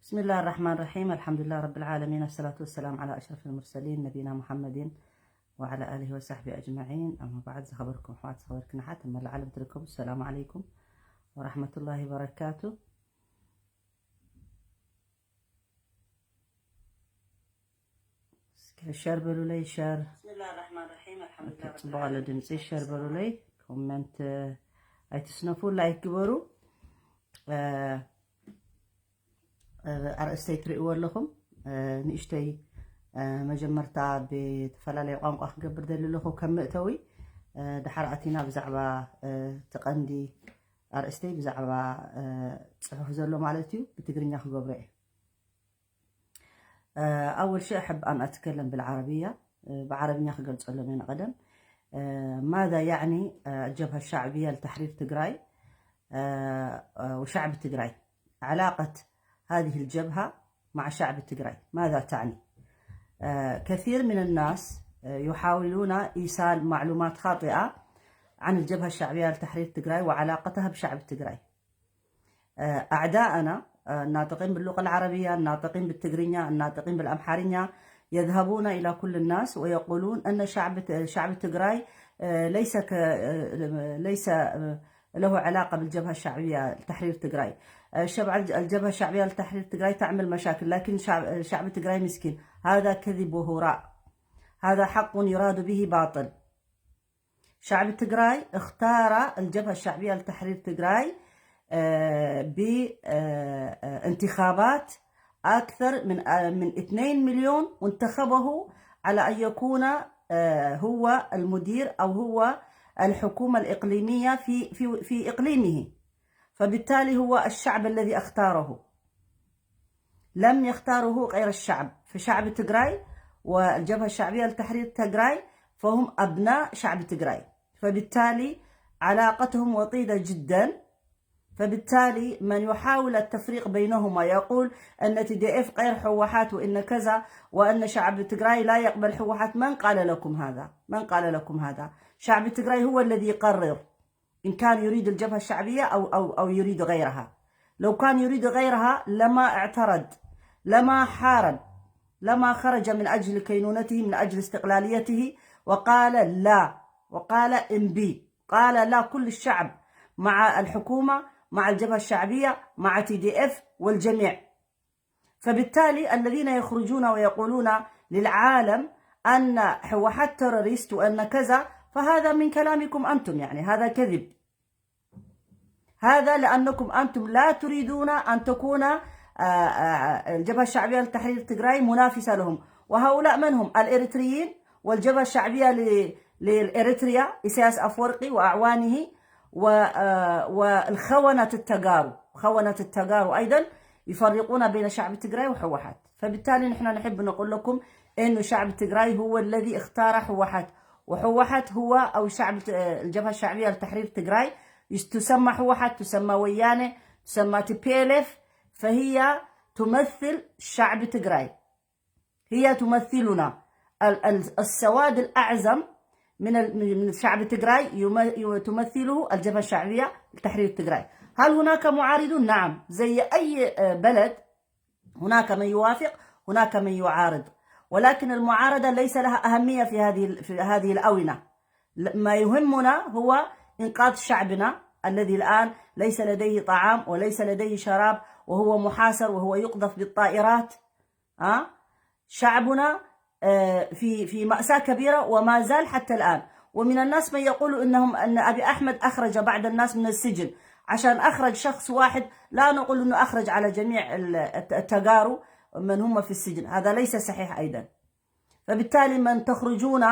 بسم الله الرحمن الرحيم. الحمد لله رب العالمين. الصلاة والسلام على أشرف المرسلين نبينا محمد وعلى آله وصحبه أجمعين. أما بعد، ዝኸበርኩም ኣሕዋት፣ ዝኸበርክን ኣሓት ኣብ መላእ ዓለም ትርከቡ፣ السلام عليكم ورحمة الله وبركاته. እስከ ሸር በሉለይ፣ ሸር። ጽቡቕ ኣሎ ድምፂ። ሸር በሉለይ፣ ኮመንት ኣይትስነፉ፣ ላይክ ግበሩ። ኣርእስተይ ትርእይዎ ኣለኹም። ንእሽተይ መጀመርታ ብተፈላለየ ቋንቋ ክገብር ደሊ ኣለኹ ከም መእተዊ። ድሓር ኣቲና ብዛዕባ እቲ ቀንዲ ኣርእስተይ፣ ብዛዕባ ፅሑፍ ዘሎ ማለት እዩ፣ ብትግርኛ ክገብሮ እየ። أول شيء أحب أن أتكلم بالعربية. ብዓረብኛ ክገልጸሎም እየ ንቐደም። ማذا يعني الجبهة الشعبية لتحرير تجراي وشعب تجراي؟ علاقة هذه الجبهة مع شعب تجراي ماذا تعني؟ كثير من الناس يحاولون إيصال معلومات خاطئة عن الجبهة الشعبية لتحرير تجراي وعلاقتها بشعب تجراي. أعداءنا الناطقين باللغة العربية، الناطقين بالتجرينيا، الناطقين بالأمحارينيا يذهبون إلى كل الناس ويقولون أن شعب شعب تجراي ليس ك ليس له علاقة بالجبهة الشعبية لتحرير تجراي. الشبع الجبهة الشعبية لتحرير تجراي تعمل مشاكل، لكن شعب شعب تجراي مسكين. هذا كذب وهراء. هذا حق يراد به باطل. شعب تجراي اختار الجبهة الشعبية لتحرير تجراي بانتخابات أكثر من من اثنين مليون، وانتخبه على أن يكون هو المدير أو هو الحكومة الإقليمية في في في إقليمه. فبالتالي هو الشعب الذي اختاره، لم يختاره غير الشعب. فشعب تجراي والجبهة الشعبية لتحرير تجراي فهم أبناء شعب تجراي، فبالتالي علاقتهم وطيدة جدا. فبالتالي من يحاول التفريق بينهما يقول أن تي دي إف غير هوحات وإن كذا وأن شعب تجراي لا يقبل هوحات، من قال لكم هذا؟ من قال لكم هذا؟ شعب تجراي هو الذي يقرر إن كان يريد الجبهة الشعبية أو أو أو يريد غيرها. لو كان يريد غيرها لما اعترض، لما حارب، لما خرج من أجل كينونته، من أجل استقلاليته، وقال لا، وقال إمبي، قال لا كل الشعب مع الحكومة، مع الجبهة الشعبية، مع تي دي إف والجميع. فبالتالي الذين يخرجون ويقولون للعالم أن هوحات تروريست وأن كذا، فهذا من كلامكم أنتم، يعني هذا كذب. هذا لأنكم أنتم لا تريدون أن تكون آه، آه، الجبهة الشعبية لتحرير تجراي منافسة لهم. وهؤلاء من هم؟ الإريتريين والجبهة الشعبية ل- لإريتريا، إسياس أفورقي وأعوانه و- آه، والخونة التجارو، خونة التجارو أيضا يفرقون بين شعب تجراي وهوحات. فبالتالي نحن نحب نقول لكم إنه شعب تجراي هو الذي اختار هوحات، وهوحات هو أو شعب ت- الجبهة الشعبية لتحرير تجراي يس- تسمى هوحات، تسمى ويانة، تسمى تي بي إل إف، فهي تمثل شعب تجراي، هي تمثلنا. ال- ال- السواد الأعظم من ال- من شعب تجراي يم- يم- تمثله الجبهة الشعبية لتحرير تجراي. هل هناك معارضون؟ نعم، زي أي آه، بلد هناك من يوافق، هناك من يعارض، ولكن المعارضة ليس لها أهمية في هذه ال- في هذه الأونة. ل- ما يهمنا هو إنقاذ شعبنا الذي الآن ليس لديه طعام وليس لديه شراب، وهو محاصر وهو يقذف بالطائرات. ها؟ شعبنا آه، في في مأساة كبيرة وما زال حتى الآن. ومن الناس من يقول إنهم أن أبي أحمد أخرج بعض الناس من السجن. عشان أخرج شخص واحد لا نقول إنه أخرج على جميع ال- الت- التجارو من هم في السجن، هذا ليس صحيح أيضا. فبالتالي من تخرجون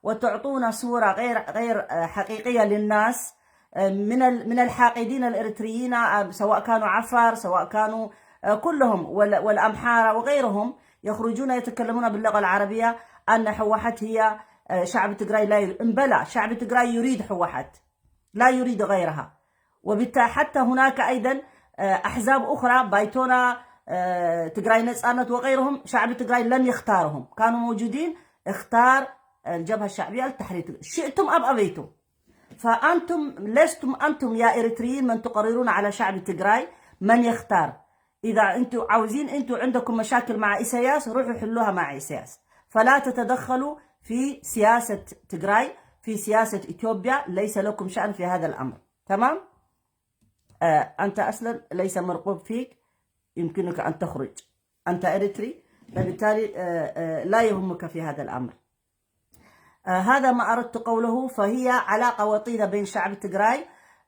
وتعطون صورة غير غير آه، حقيقية للناس آه، من ال- من الحاقدين الإريتريين، آه، سواء كانوا عفار، سواء كانوا آه، كلهم وال- والأمحارة وغيرهم يخرجون يتكلمون باللغة العربية أن هوحات هي آه، شعب تجراي لا يريد. بلى، شعب تجراي يريد هوحات، لا يريد غيرها. وبالتالي حتى هناك أيضا آه، أحزاب أخرى، بايتونا، آه، تجراي نتسانت وغيرهم، شعب تجراي لم يختارهم، كانوا موجودين، اختار الجبهة الشعبية لتحرير تجراي. شئتم أم أبيتم، فأنتم لستم أنتم يا إريتريين من تقررون على شعب تجراي من يختار. إذا أنتوا عاوزين، أنتوا عندكم مشاكل مع إسياس، روحوا حلوها مع إسياس. فلا تتدخلوا في سياسة تجراي، في سياسة إثيوبيا، ليس لكم شأن في هذا الأمر. تمام؟ آه، أنت أصلًا ليس مرغوب فيك، يمكنك أن تخرج. أنت إريتري، فبالتالي، آه، آه، لا يهمك في هذا الأمر. آه، هذا ما أردت قوله، فهي علاقة وطيدة بين شعب تجراي.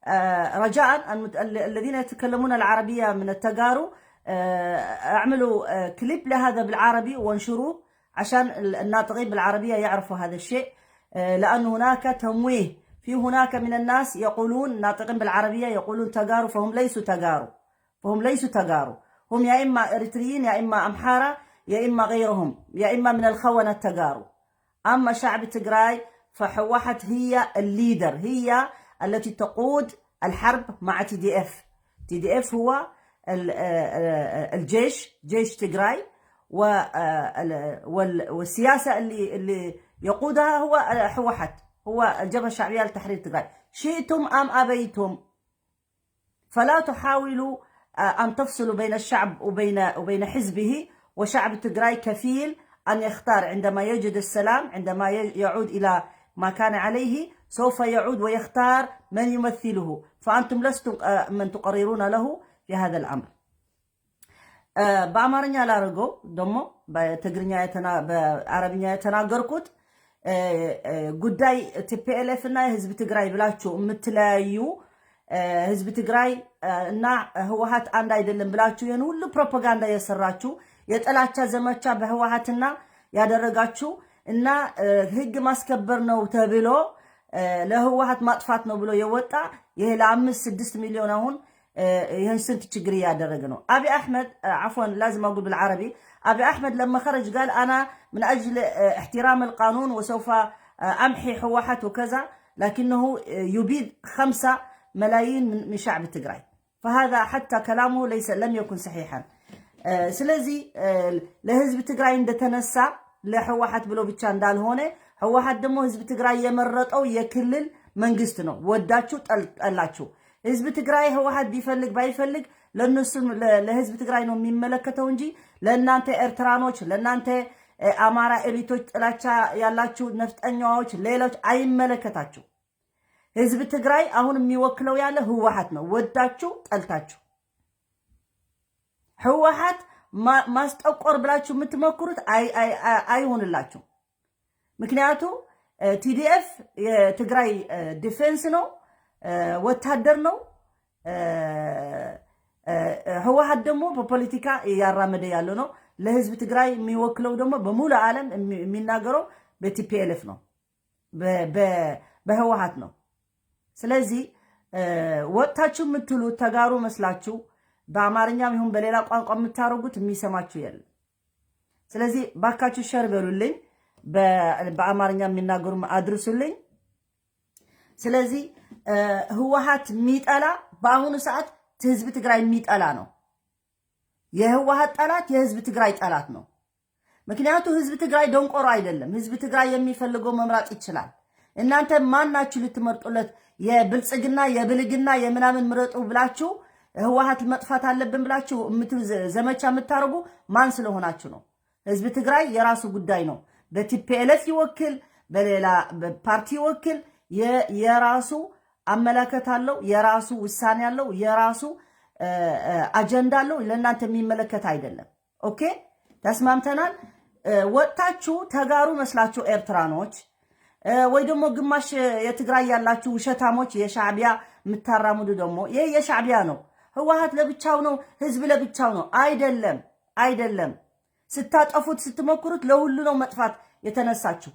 آه، رجاء المت-، ال-، الذين يتكلمون العربية من التجارو، آه، اعملوا، آه، كليب لهذا بالعربي وانشروه عشان ال-، الناطقين بالعربية يعرفوا هذا الشيء. آه، لأن هناك تمويه، في هناك من الناس يقولون، ناطقين بالعربية يقولون تجارو، فهم ليسوا تجارو، فهم ليسوا تجارو. هم يا إما إريتريين، يا إما أمحارة، يا إما غيرهم، يا إما من الخونة التجارو. أما شعب تجراي فهوحت هي الليدر، هي التي تقود الحرب مع تي دي إف. تي دي إف هو ال-، آه، آه، الجيش، جيش تجراي، و-، آه، ال-، وال-، والسياسة اللي، اللي يقودها هو، آه، هوحت، هو الجبهة الشعبية لتحرير تجراي. شئتم أم أبيتم، فلا تحاولوا، آه، أن تفصلوا بين الشعب وبين، وبين حزبه، وشعب تجراي كفيل أن يختار عندما يجد السلام، عندما ي-، يعود إلى ما كان عليه، سوف يعود ويختار من يمثله، فأنتم لستم، آه، من تقررون له في هذا الأمر. آه، በአማርኛ ላድርገው ደግሞ በትግርኛ የተና-፣ በአረብኛ የተናገርኩት። ጉዳይ ቲ ፒ ኤል ኤፍ እና የህዝብ ትግራይ ብላችሁ የምትለያዩ፣ ህዝብ ትግራይ እና ህወሓት አንድ አይደለም ብላችሁ ይህን ሁሉ ፕሮፓጋንዳ የሰራችሁ፣ የጥላቻ ዘመቻ በህወሓትና ያደረጋችሁ እና ህግ ማስከበር ነው ተብሎ ለህወሓት ማጥፋት ነው ብሎ የወጣ ይሄ ለአምስት ስድስት ሚሊዮን አሁን ይህን ስንት ችግር እያደረገ ነው። አብይ አሕመድ፣ ዓፎን ላዝም አጉል ብልዓረቢ፣ አብይ አሕመድ ለመኸረጅ ጋል አና ምን አጅል እሕትራም ልቃኑን ወሰውፋ አምሒ ህወሓት ወከዛ፣ ላኪነሁ ዩቢድ ኸምሳ መላይን ምን ሻዕብ ትግራይ። فهذا حتى كلامه ليس، لم يكن صحيحا። ስለዚህ ለህዝብ ትግራይ እንደተነሳ ለህወሓት ብሎ ብቻ እንዳልሆነ፣ ህወሓት ደግሞ ህዝብ ትግራይ የመረጠው የክልል መንግስት ነው። ወዳችሁ ጠል-፣ ጠላችሁ፣ ህዝብ ትግራይ ህወሓት ቢፈልግ ባይፈልግ ለእነሱ፣ ለ-፣ ለህዝብ ትግራይ ነው የሚመለከተው እንጂ ለእናንተ ኤርትራኖች፣ ለእናንተ አማራ ኤሊቶች፣ ጥላቻ ያላችሁ ነፍጠኛዎች፣ ሌሎች አይመለከታችሁ። ህዝብ ትግራይ አሁን የሚወክለው ያለ ህወሓት ነው። ወዳችሁ ጠልታችሁ ህወሓት ማ-፣ ማስጠቆር ብላችሁ የምትሞክሩት አይ-፣ አይ-፣ አይ-፣ አይሆንላችሁ። ምክንያቱ ቲ ዲ ኤፍ የትግራይ ዲፌንስ ነው፣ ወታደር ነው። ህወሓት ደግሞ በፖለቲካ እያራመደ ያለው ነው። ለህዝብ ትግራይ የሚወክለው ደግሞ በሙሉ ዓለም የሚ-፣ የሚናገረው በ ቲ ፒ ኤል ኤፍ ነው፣ በ-፣ በ-፣ በህወሓት ነው። ስለዚህ ወጥታችሁ የምትሉት ተጋሩ መስላችሁ በአማርኛም ይሁን በሌላ ቋንቋ የምታደርጉት የሚሰማችሁ የለም። ስለዚህ ባካችሁ ሸር በሉልኝ፣ በ-፣ በአማርኛ የሚናገሩም አድርሱልኝ። ስለዚህ ህወሓት የሚጠላ በአሁኑ ሰዓት ህዝብ ትግራይ የሚጠላ ነው። የህወሓት ጠላት የህዝብ ትግራይ ጠላት ነው። ምክንያቱ ህዝብ ትግራይ ደንቆሮ አይደለም። ህዝብ ትግራይ የሚፈልገው መምራጥ ይችላል። እናንተ ማን ናችሁ ልትመርጡለት? የብልጽግና የብልግና የምናምን ምረጡ ብላችሁ ህወሓት መጥፋት አለብን ብላችሁ የምት-፣ ዘ-፣ ዘመቻ የምታደርጉ ማን ስለሆናችሁ ነው? ህዝብ ትግራይ የራሱ ጉዳይ ነው። በ ቲ ፒ ኤል ኤፍ ይወክል፣ በሌላ በፓርቲ ይወክል፣ የ-፣ የራሱ አመለካከት አለው፣ የራሱ ውሳኔ አለው፣ የራሱ አጀንዳ አለው። ለእናንተ የሚመለከት አይደለም። ኦኬ፣ ተስማምተናል። ወጥታችሁ ተጋሩ መስላችሁ ኤርትራኖች፣ ወይ ደግሞ ግማሽ የትግራይ ያላችሁ ውሸታሞች የሻዕቢያ የምታራምዱ ደግሞ፣ ይሄ የሻዕቢያ ነው። ህወሓት ለብቻው ነው፣ ህዝብ ለብቻው ነው። አይደለም፣ አይደለም። ስታጠፉት ስትሞክሩት ለሁሉ ነው መጥፋት የተነሳችሁ።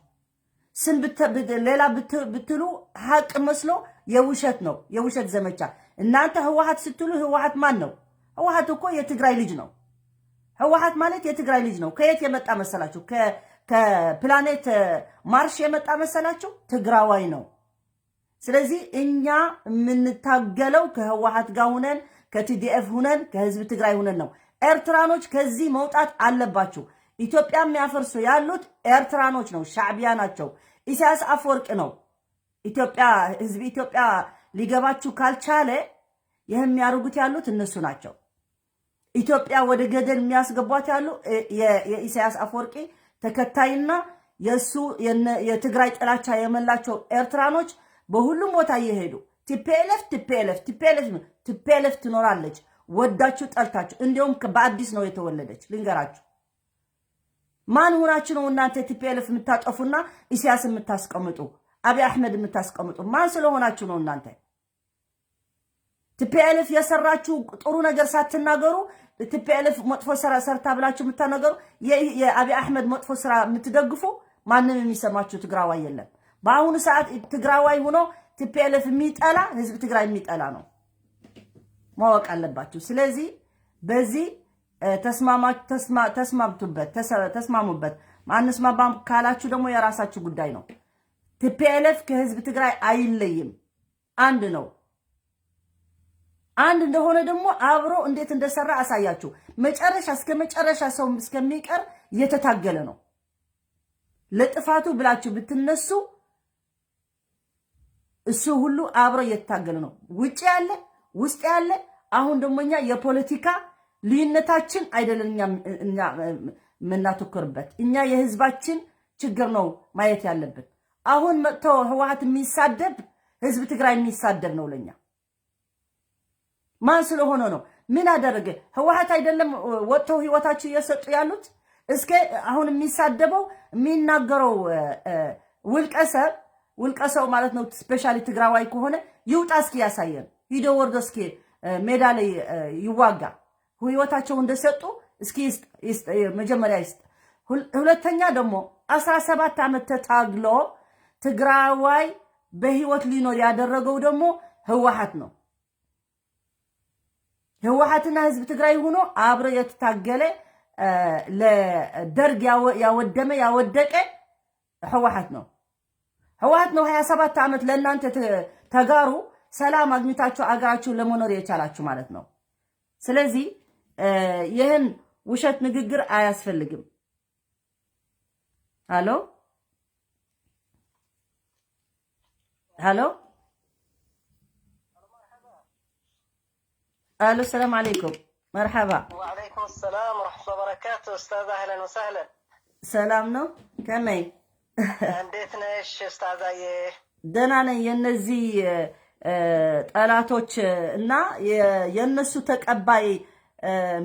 ስም ብተ-፣ ብት-፣ ሌላ ብት-፣ ብትሉ ሀቅ መስሎ የውሸት ነው፣ የውሸት ዘመቻ። እናንተ ህወሓት ስትሉ ህወሓት ማን ነው? ህወሓት እኮ የትግራይ ልጅ ነው። ህወሓት ማለት የትግራይ ልጅ ነው። ከየት የመጣ መሰላችሁ? ከ-፣ ከፕላኔት ማርሽ የመጣ መሰላችሁ? ትግራዋይ ነው። ስለዚህ እኛ የምንታገለው ከህወሓት ጋር ሁነን፣ ከ ቲ ዲ ኤፍ ሁነን፣ ከህዝብ ትግራይ ሁነን ነው። ኤርትራኖች ከዚህ መውጣት አለባችሁ። ኢትዮጵያ የሚያፈርሱ ያሉት ኤርትራኖች ነው፣ ሻዕቢያ ናቸው፣ ኢሳያስ አፈወርቅ ነው። ኢትዮጵያ፣ ህዝብ ኢትዮጵያ ሊገባችሁ ካልቻለ ይህ የሚያደርጉት ያሉት እነሱ ናቸው። ኢትዮጵያ ወደ ገደል የሚያስገቧት ያሉ የኢሳያስ አፈወርቂ ተከታይና የእሱ የትግራይ ጥላቻ የመላቸው ኤርትራኖች በሁሉም ቦታ እየሄዱ ቲፒኤልኤፍ ቲፒኤልኤፍ ቲፒኤልኤፍ ቲፒኤልኤፍ ትኖራለች። ወዳችሁ ጠልታችሁ እንዲሁም በአዲስ ነው የተወለደች። ልንገራችሁ፣ ማን ሆናችሁ ነው እናንተ ቲፒኤልኤፍ የምታጠፉና ኢሳያስ የምታስቀምጡ፣ አብይ አህመድ የምታስቀምጡ? ማን ስለሆናችሁ ነው እናንተ? ቲፒኤልኤፍ የሰራችሁ ጥሩ ነገር ሳትናገሩ፣ ቲፒኤልኤፍ መጥፎ ስራ ሰርታ ብላችሁ የምታነገሩ፣ የአብይ አህመድ መጥፎ ስራ የምትደግፉ ማንም የሚሰማችሁ ትግራዋይ የለም። በአሁኑ ሰዓት ትግራዋይ ሆኖ ቲፒኤልኤፍ የሚጠላ ህዝብ ትግራይ የሚጠላ ነው፣ ማወቅ አለባችሁ። ስለዚህ በዚህ ተስማምቱበት፣ ተስማሙበት። ማንስማማም ካላችሁ ደግሞ የራሳችሁ ጉዳይ ነው። ቲፒኤልኤፍ ከህዝብ ትግራይ አይለይም፣ አንድ ነው። አንድ እንደሆነ ደግሞ አብሮ እንዴት እንደሰራ አሳያችሁ። መጨረሻ እስከ መጨረሻ ሰው እስከሚቀር እየተታገለ ነው። ለጥፋቱ ብላችሁ ብትነሱ እሱ ሁሉ አብሮ እየተታገለ ነው። ውጭ ያለ ውስጥ ያለ። አሁን ደግሞ እኛ የፖለቲካ ልዩነታችን አይደለም እኛ የምናተኩርበት፣ እኛ የህዝባችን ችግር ነው ማየት ያለብን። አሁን መጥቶ ህወሓት የሚሳደብ ህዝብ ትግራይ የሚሳደብ ነው ለኛ። ማን ስለሆነ ነው? ምን አደረገ? ህወሓት አይደለም ወጥተው ህይወታቸው እየሰጡ ያሉት? እስከ አሁን የሚሳደበው የሚናገረው ውልቀሰብ ውልቀሰው ማለት ነው። ስፔሻሊ ትግራዋይ ከሆነ ይውጣ፣ እስኪ ያሳየን። ሂዶ ወርዶ እስኪ ሜዳ ላይ ይዋጋ። ህይወታቸው እንደሰጡ እስኪ ይስጥ፣ ይስጥ፣ መጀመሪያ ይስጥ። ሁለተኛ ደግሞ አስራ ሰባት ዓመት ተታግሎ ትግራዋይ በህይወት ሊኖር ያደረገው ደግሞ ህወሓት ነው። ህወሓትና ህዝብ ትግራይ ሆኖ አብሮ የተታገለ ለደርግ ያወደመ ያወደቀ ህወሓት ነው። ህወሓት ነው ሃያ ሰባት ዓመት ለእናንተ ተጋሩ ሰላም አግኝታችሁ አገራችሁ ለመኖር የቻላችሁ ማለት ነው። ስለዚህ ይህን ውሸት ንግግር አያስፈልግም። ሀሎ ሀሎ ሀሎ፣ ሰላም አለይኩም። መርሓባ። ወዓለይኩም ሰላም ወረሕመቱላሂ ወበረካቱ። ኡስታዝ፣ አህለን ወሰህለን። ሰላም ነው? ከመይ? እንዴት ነሽ ኡስታዛዬ? ደህና ነኝ። የነዚህ ጠላቶች እና የነሱ ተቀባይ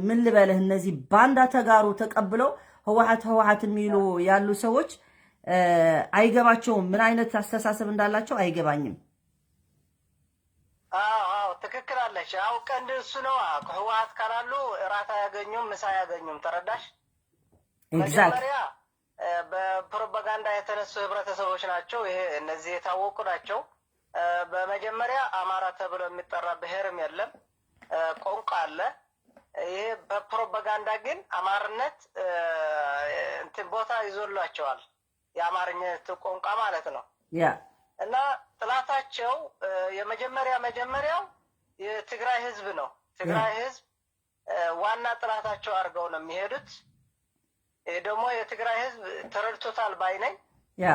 ምን ልበልህ፣ እነዚህ ባንዳ ተጋሩ ተቀብለው ህወሓት ህወሓት የሚሉ ያሉ ሰዎች አይገባቸውም። ምን አይነት አስተሳሰብ እንዳላቸው አይገባኝም። አዎ አዎ፣ ትክክል አለሽ። አዎ፣ ቀንድ እሱ ነው። ህወሓት ካላሉ እራት አያገኙም፣ ምሳ አያገኙም። ተረዳሽ? ኤግዛክት። በፕሮፓጋንዳ የተነሱ ህብረተሰቦች ናቸው። ይሄ እነዚህ የታወቁ ናቸው። በመጀመሪያ አማራ ተብሎ የሚጠራ ብሔርም የለም፣ ቋንቋ አለ። ይሄ በፕሮፓጋንዳ ግን አማርነት እንትን ቦታ ይዞላቸዋል፣ የአማርኛ ቋንቋ ማለት ነው። ያ እና ጥላታቸው የመጀመሪያ መጀመሪያው የትግራይ ህዝብ ነው። ትግራይ ህዝብ ዋና ጥላታቸው አድርገው ነው የሚሄዱት። ይህ ደግሞ የትግራይ ህዝብ ተረድቶታል ባይ ነኝ። ያ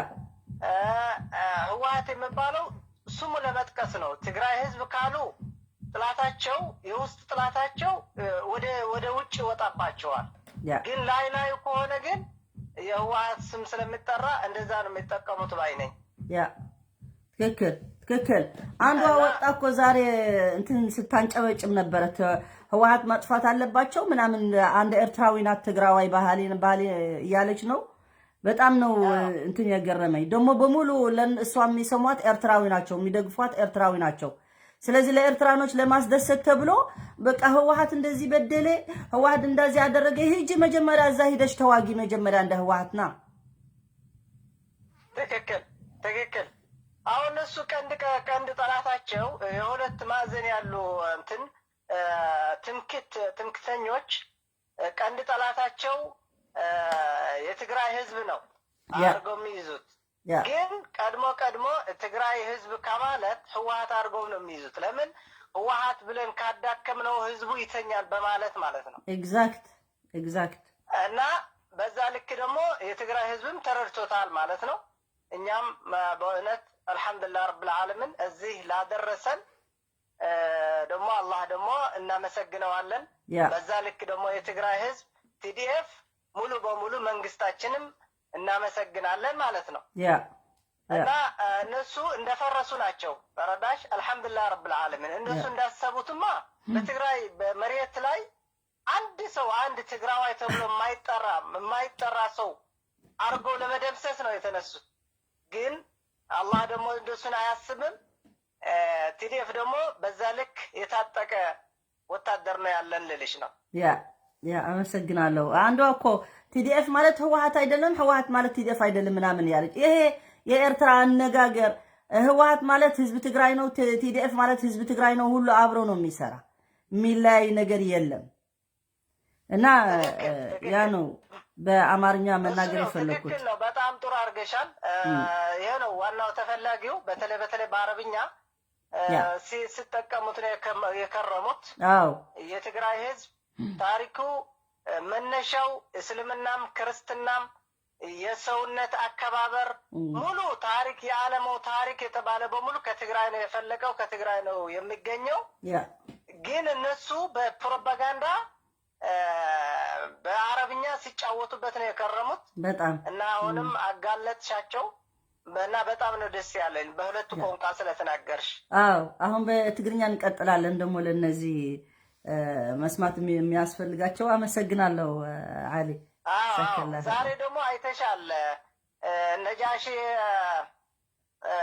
ህወሓት የሚባለው ስሙ ለመጥቀስ ነው። ትግራይ ህዝብ ካሉ ጥላታቸው፣ የውስጥ ጥላታቸው ወደ ወደ ውጭ ይወጣባቸዋል። ያ ግን ላይ ላይ ከሆነ ግን የህወሓት ስም ስለሚጠራ እንደዛ ነው የሚጠቀሙት ባይ ነኝ። ያ ትክክል ትክክል። አንዷ እና- ወጣ እኮ ዛሬ እንትን ስታንጨበጭብ ነበረ። ተ- ህወሓት ማጥፋት አለባቸው ምናምን፣ አንድ ኤርትራዊ ናት ትግራዋይ ባህሌን ባህሌ እያለች ነው። በጣም ነው አዎ። እንትን የገረመኝ። ደግሞ በሙሉ ለን እሷ የሚሰሟት ኤርትራዊ ናቸው፣ የሚደግፏት ኤርትራዊ ናቸው። ስለዚህ ለኤርትራኖች ለማስደሰት ተብሎ በቃ ህወሓት እንደዚህ በደለ፣ ህወሓት እንደዚህ ያደረገ፣ ሂጂ መጀመሪያ እዛ ሂደሽ ተዋጊ መጀመሪያ እንደ ህወሓትና ትክክል ትክክል። አሁን እነሱ ቀንድ ቀንድ ጠላታቸው የሁለት ማዕዘን ያሉ እንትን ትምክት ትምክተኞች ቀንድ ጠላታቸው የትግራይ ህዝብ ነው ያ። አድርገው የሚይዙት። ያ ግን ቀድሞ ቀድሞ ትግራይ ህዝብ ከማለት ህወሓት አድርገው ነው የሚይዙት። ለምን? ህወሓት ብለን ካዳከምነው ህዝቡ ይተኛል በማለት ማለት ነው። exact exact እና በዛ ልክ ደግሞ የትግራይ ህዝብም ተረድቶታል ማለት ነው። እኛም በእውነት አልሐምዱሊላህ ረብል ዓለሚን እዚህ ላደረሰን ደግሞ አላህ ደግሞ እናመሰግነዋለን። ያ በዛ ልክ ደግሞ የትግራይ ህዝብ ቲዲኤፍ ሙሉ በሙሉ መንግስታችንም እናመሰግናለን ማለት ነው። ያ ያ እና እ፣ እነሱ እንደፈረሱ ናቸው። ተረዳሽ? አልሐምዱሊላህ ረብል ዓለሚን። እነሱ ያ እንዳሰቡትማ በትግራይ በመሬት ላይ አንድ ሰው፣ አንድ ትግራዋይ ተብሎ የማይጠራ የማይጠራ ሰው አድርገው ለመደምሰስ ነው የተነሱት። ግን አላህ ደግሞ እንደሱን አያስብም። ቲዲኤፍ ደግሞ በዛ ልክ የታጠቀ ወታደር ነው ያለን ልልሽ ነው። ያ ያ አመሰግናለሁ። አንዷ እኮ ቲዲኤፍ ማለት ህወሓት አይደለም፣ ህወሓት ማለት ቲዲኤፍ አይደለም ምናምን ያለች፣ ይሄ የኤርትራ አነጋገር። ህወሓት ማለት ህዝብ ትግራይ ነው፣ ቲ- ቲዲኤፍ ማለት ህዝብ ትግራይ ነው። ሁሉ አብሮ ነው የሚሰራ፣ የሚለያይ ነገር የለም። እና ትክክል ያ ትክክል። ነው በአማርኛ እሱ መናገር ነው የፈለኩት። ትክክል ነው። በጣም ጥሩ አድርገሻል። እ፣ እም፣ ይሄ ነው ዋናው ተፈላጊው። በተለይ በተለይ በአረብኛ እ፣ ያ ሲ- ሲጠቀሙት ነው የከመ- የከረሙት። አዎ የትግራይ ህዝብ ታሪኩ እ፣ መነሻው እስልምናም ክርስትናም የሰውነት አከባበር እም፣ ሙሉ ታሪክ የዓለሙ ታሪክ የተባለ በሙሉ ከትግራይ ነው የፈለቀው፣ ከትግራይ ነው የሚገኘው። ያ ግን እነሱ በፕሮፓጋንዳ እ፣ በአረብኛ ሲጫወቱበት ነው የከረሙት በጣም እና አሁንም እም፣ አጋለጥሻቸው እና በጣም ነው ደስ ያለኝ በሁለቱ ያ ቋንቋ ስለተናገርሽ። አዎ አሁን በትግርኛ እንቀጥላለን። ደግሞ ለነዚህ እ፣ መስማት የሚ- የሚያስፈልጋቸው አመሰግናለሁ። እ፣ አሊ አዎ አዎ። ሰከላ ዛሬ ደግሞ አይተሻል እ፣ ነጃሺ እ፣ እ፣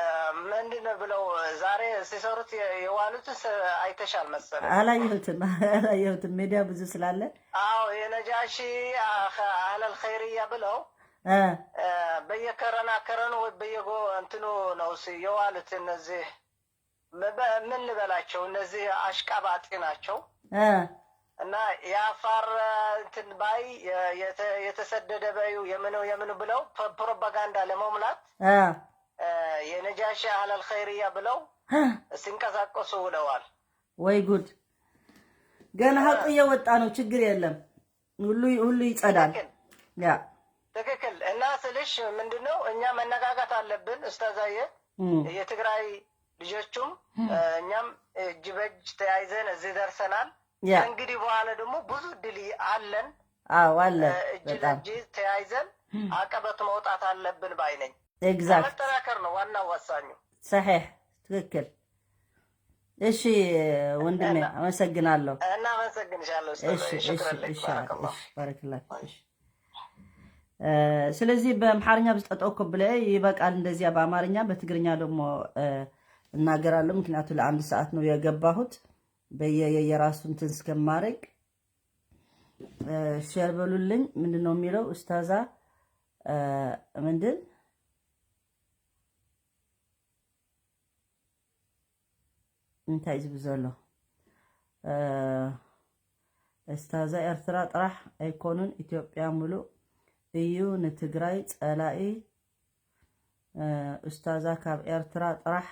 ምንድን ነው ብለው ዛሬ ሲሰሩት የ- የዋሉትስ አይተሻል መሰለኝ። አላየሁትም አላየሁትም። ሜዲያ ብዙ ስላለ አዎ የነጃሺ አኸ- አህለል ኸይርያ ብለው እ፣ እ፣ በየከረና ከረኑ ወይ በየጎ እንትኑ ነው ሲ- የዋሉት እነዚህ መበ- ምን ልበላቸው እነዚህ አሽቃባጢ ናቸው። እ፣ እና የአፋር እንትን ባይ የ- የተ- የተሰደደ በዩ የምኑ የምኑ ብለው ፕ- ፕሮፓጋንዳ ለመሙላት እ፣ እ፣ የነጃሺ አህለል ኸይርያ ብለው እ፣ ሲንቀሳቀሱ ውለዋል። ወይ ጉድ! ገና እ፣ ሀቁ እየወጣ ነው። ችግር የለም። ሁሉ ሁሉ ይጸዳል። ትክክል ያ ትክክል። እና ስልሽ ምንድነው እኛ መነጋጋት አለብን ኡስታዛዬ። እም፣ የትግራይ ልጆቹም እም፣ እ፣ እኛም እጅ በእጅ ተያይዘን እዚህ ደርሰናል። ያ ከእንግዲህ በኋላ ደግሞ ብዙ እድል አለን። አዎ አለ እ፣ እጅ በጣም ለእጅ ተያይዘን እም፣ አቀበት መውጣት አለብን ባይ ነኝ። ኤግዛክት መጠናከር ነው ዋናው ወሳኙ። ሰሒሕ ትክክል። እሺ ወንድሜ እና አመሰግናለሁ። እናመሰግንሻለሁ ኡስታዝ። እሺ እሺ ሽክረን ለክ እሺ ባረከላህ። እሺ ባረክላክ። እሺ እ፣ ስለዚህ በአምሓርኛ ብዝጠጠው ክብለ ይበቃል። እንደዚያ በአማርኛ በትግርኛ ደግሞ እ፣ እናገራለሁ። ምክንያቱ ለአንድ ሰዓት ነው የገባሁት በየ የየራሱ እንትን እስከማረግ እ፣ ሼር በሉልኝ። ምንድን ነው የሚለው ኡስታዛ እ፣ ምንድን እንታይ ዝብል ዘሎ እ፣ እስታዛ ኤርትራ ጥራሕ ኣይኮኑን ኢትዮጵያ ሙሉእ እዩ ንትግራይ ጸላኢ እ፣ እስታዛ ካብ ኤርትራ ጥራሕ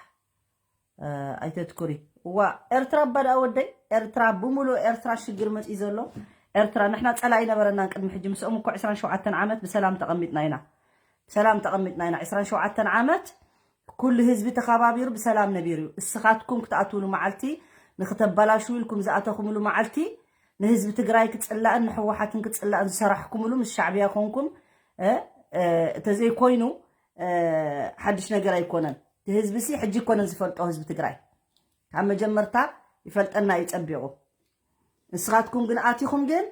እ፣ ኣይተትኩሪ እዋ ኤርትራ እባ ደኣ ወደይ ኤርትራ ብሙሉእ ኤርትራ ሽግር መጺእ ዘሎ ኤርትራ ንሕና ጸላኢ ነበረናን ቅድሚ ሕጂ ምስኦም እኮ ዕስራን ሸውዓተን ዓመት ብሰላም ተቐሚጥና ኢና ብሰላም ተቐሚጥና ኢና ዕስራን ሸውዓተን ዓመት ኩሉ ህዝቢ ተኸባቢሩ ብሰላም ነቢሩ እዩ። እስኻትኩም ክትኣትውሉ መዓልቲ ንክተበላሽው ኢልኩም ዝኣተኹምሉ መዓልቲ ንህዝቢ ትግራይ ክፅላእን ንሕወሓትን ክፅላእን ዝሰራሕኩምሉ ምስ ሻዕብያ ኮንኩም እ፣ እ፣ እንተዘይኮይኑ እ፣ ሓድሽ ነገር ኣይኮነን። እቲ ህዝቢ ሲ ሕጂ ይኮነን ዝፈልጦ ህዝቢ ትግራይ ካብ መጀመርታ ይፈልጠና እዩ ፀቢቑ። ንስኻትኩም ግን ኣቲኹም ግን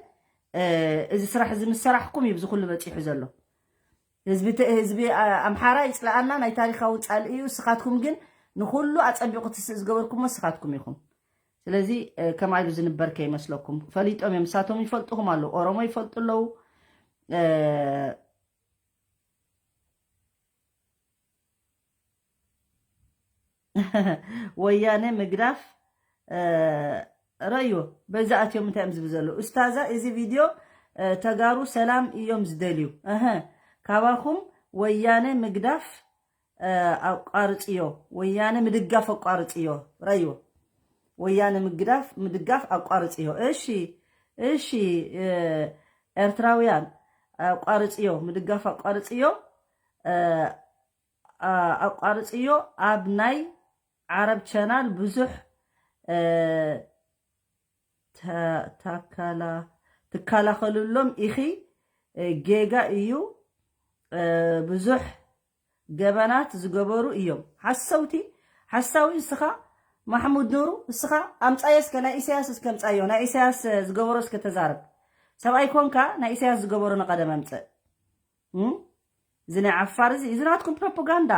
እ፣ እዚ ስራሕ እዚ ምስ ሰራሕኩም እዩ እዚ ኩሉ በፂሑ ዘሎ። ህዝቢ ተ- ህዝቢ ኣ- ኣምሓራ ይፅላኣና ናይ ታሪኻዊ ፃልኢ እዩ። ንስኻትኩም ግን ንኩሉ ኣፀቢቑ ትስእ ዝገበርኩሞ ንስኻትኩም ኢኹም። ስለዚ እ፣ ከምኣ ኢሉ ዝንበር ከይመስለኩም። ፈሊጦም እዮም፣ ንሳቶም ይፈልጡኹም ኣለዉ። ኦሮሞ ይፈልጡ ኣለዉ። እ፣ ወያነ ምግዳፍ እ፣ ረዮ በዚ ኣትዮም እንታይ እዮም ዝብል ዘለዉ? እስታዛ እዚ ቪድዮ እ፣ ተጋሩ ሰላም እዮም ዝደልዩ። እህ ካባኹም ወያነ ምግዳፍ እ፣ ኣቋርፅዮ፣ ወያነ ምድጋፍ ኣቋርፅዮ። ረዮ ወያነ ምግዳፍ ምድጋፍ ኣቋርፅዮ። እሺ እሺ እ፣ ኤርትራውያን ኣቋርፅዮ፣ ምድጋፍ ኣቋርፅዮ እ፣ ኣ- ኣቋርፅዮ። ኣብ ናይ ዓረብ ቻናል ብዙሕ እ፣ ትካላኸሉሎም ኢኺ። ጌጋ እዩ። ብዙሕ ገበናት ዝገበሩ እዮም። ሓሰውቲ ሓሳዊ እስኻ ማሕሙድ ኑሩ እስኻ ኣምጻዮ እስከ ናይ ኢሳያስ እስከ ኣምጻዮ ናይ ኢሳያስ ዝገበሮ እስከ ተዛረብ። ሰብኣይ ኮንካ ናይ ኢሳያስ ዝገበሮ ንቐደም ኣምጽእ። እዚ ናይ ዓፋር እዚ እዚ ናትኩም ፕሮፓጋንዳ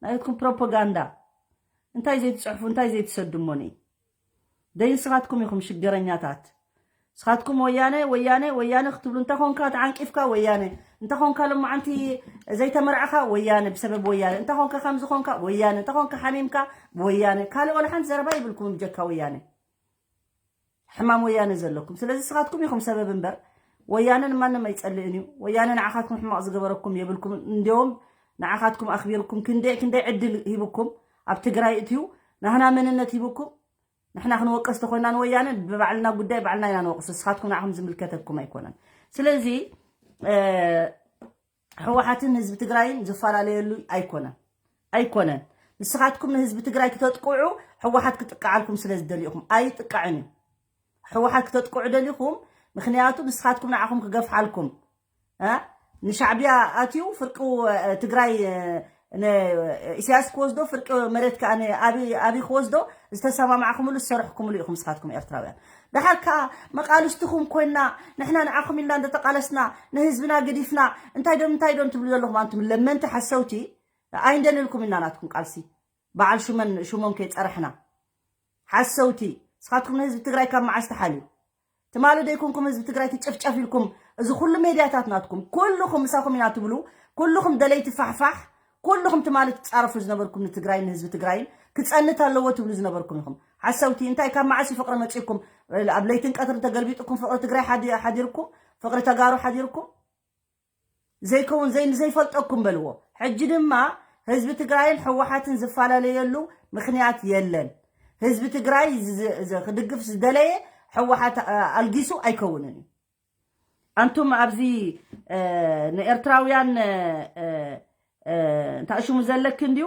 ናትኩም ፕሮፓጋንዳ። እንታይ ዘይትጽሕፉ እንታይ ዘይትሰዱ እሞኒ ደይ ንስኻትኩም ኢኹም ሽገረኛታት። ንስኻትኩም ወያነ ወያነ ወያነ ክትብሉ እንተ ኾንካ ተዓንቂፍካ ወያነ እንተ ኾንካ ሎማዓንቲ ዘይተመርዕኻ ወያነ ብሰበብ ወያነ እንተ ኾንካ ከምዚ ኾንካ ወያነ እንተ ኾንካ ሓሚምካ ወያነ ካልእ ወላ ሓንቲ ዘረባ ይብልኩም ብጀካ ወያነ። ሕማም ወያነ ዘለኩም ስለዚ ንስኻትኩም ኢኹም ሰበብ እምበር ወያነ ንማንም ኣይጸልእን እዩ። ወያነ ንዓኻትኩም ሕማቕ ዝገበረኩም የብልኩም። እንዲያውም ንዓኻትኩም ኣኽቢርኩም ክንደይ ክንደይ ዕድል ሂብኩም ኣብ ትግራይ እትዩ ናህና መንነት ሂብኩም ንሕና ክንወቀስ ተኾይና ንወያነ ብባዕልና ጉዳይ ባዕልና ኢና ንወቅስ። ንስኻትኩም ንዓኹም ዝምልከተኩም ኣይኮነን። ስለዚ ሕወሓትን ህዝቢ ትግራይን ዝፈላለየሉ ኣይኮነን ኣይኮነን። ንስኻትኩም ንህዝቢ ትግራይ ክተጥቅዑ ሕወሓት ክጥቅዓልኩም ስለ ዝደልኹም ኣይጥቃዕን እዩ። ሕወሓት ክተጥቅዑ ደሊኹም ምክንያቱ ንስኻትኩም ንዓኹም ክገፍሓልኩም ንሻዕብያ ኣትዩ ፍርቂ ትግራይ ኢሳያስ ክወስዶ ፍርቂ መሬት ከዓ ኣብይ ክወስዶ ዝተሰማማዕኩምሉ ዝሰርሕኩምሉ ኢኹም ንስኻትኩም ኤርትራውያን። ደሓር ከዓ መቃልስትኹም ኮይና ንሕና ንዓኹም ኢልና እንደተቃለስና ንህዝብና ገዲፍና እንታይ ዶም እንታይ ዶም ትብሉ ዘለኹም ኣንቱም ለመንቲ ሓሰውቲ ኣይንደልልኩም ኢና ናትኩም ቃልሲ በዓል ሹመን ሹሞም ከይፀረሕና ሓሰውቲ ንስኻትኩም ንህዝቢ ትግራይ ካብ መዓስ ተሓልዩ ትማሊ ደይኮንኩም ህዝቢ ትግራይ ትጨፍጨፍ ኢልኩም እዚ ኩሉ ሜድያታት ናትኩም ኩልኹም ምሳኹም ኢና ትብሉ ኩልኹም ደለይቲ ፋሕፋሕ ኩልኹም ትማሊ ትፃረፉ ዝነበርኩም ንትግራይ ንህዝቢ ትግራይን ክፀንት ኣለዎ ትብሉ ዝነበርኩም ኢኹም ሓሰውቲ እንታይ ካብ መዓስ ፍቅሪ መፂኩም ኣብ ለይትን ቀትርን ተገልቢጥኩም ፍቅሪ ትግራይ ሓዲርኩም ፍቅሪ ተጋሩ ሓዲርኩም ዘይከውን ዘይንዘይፈልጠኩም በልዎ ሕጂ ድማ ህዝቢ ትግራይን ሕወሓትን ዝፈላለየሉ ምክንያት የለን ህዝቢ ትግራይ ክድግፍ ዝደለየ ሕወሓት ኣልጊሱ ኣይከውንን እዩ ኣንቱም ኣብዚ ንኤርትራውያን እንታእሽሙ ዘለክ እንዲዩ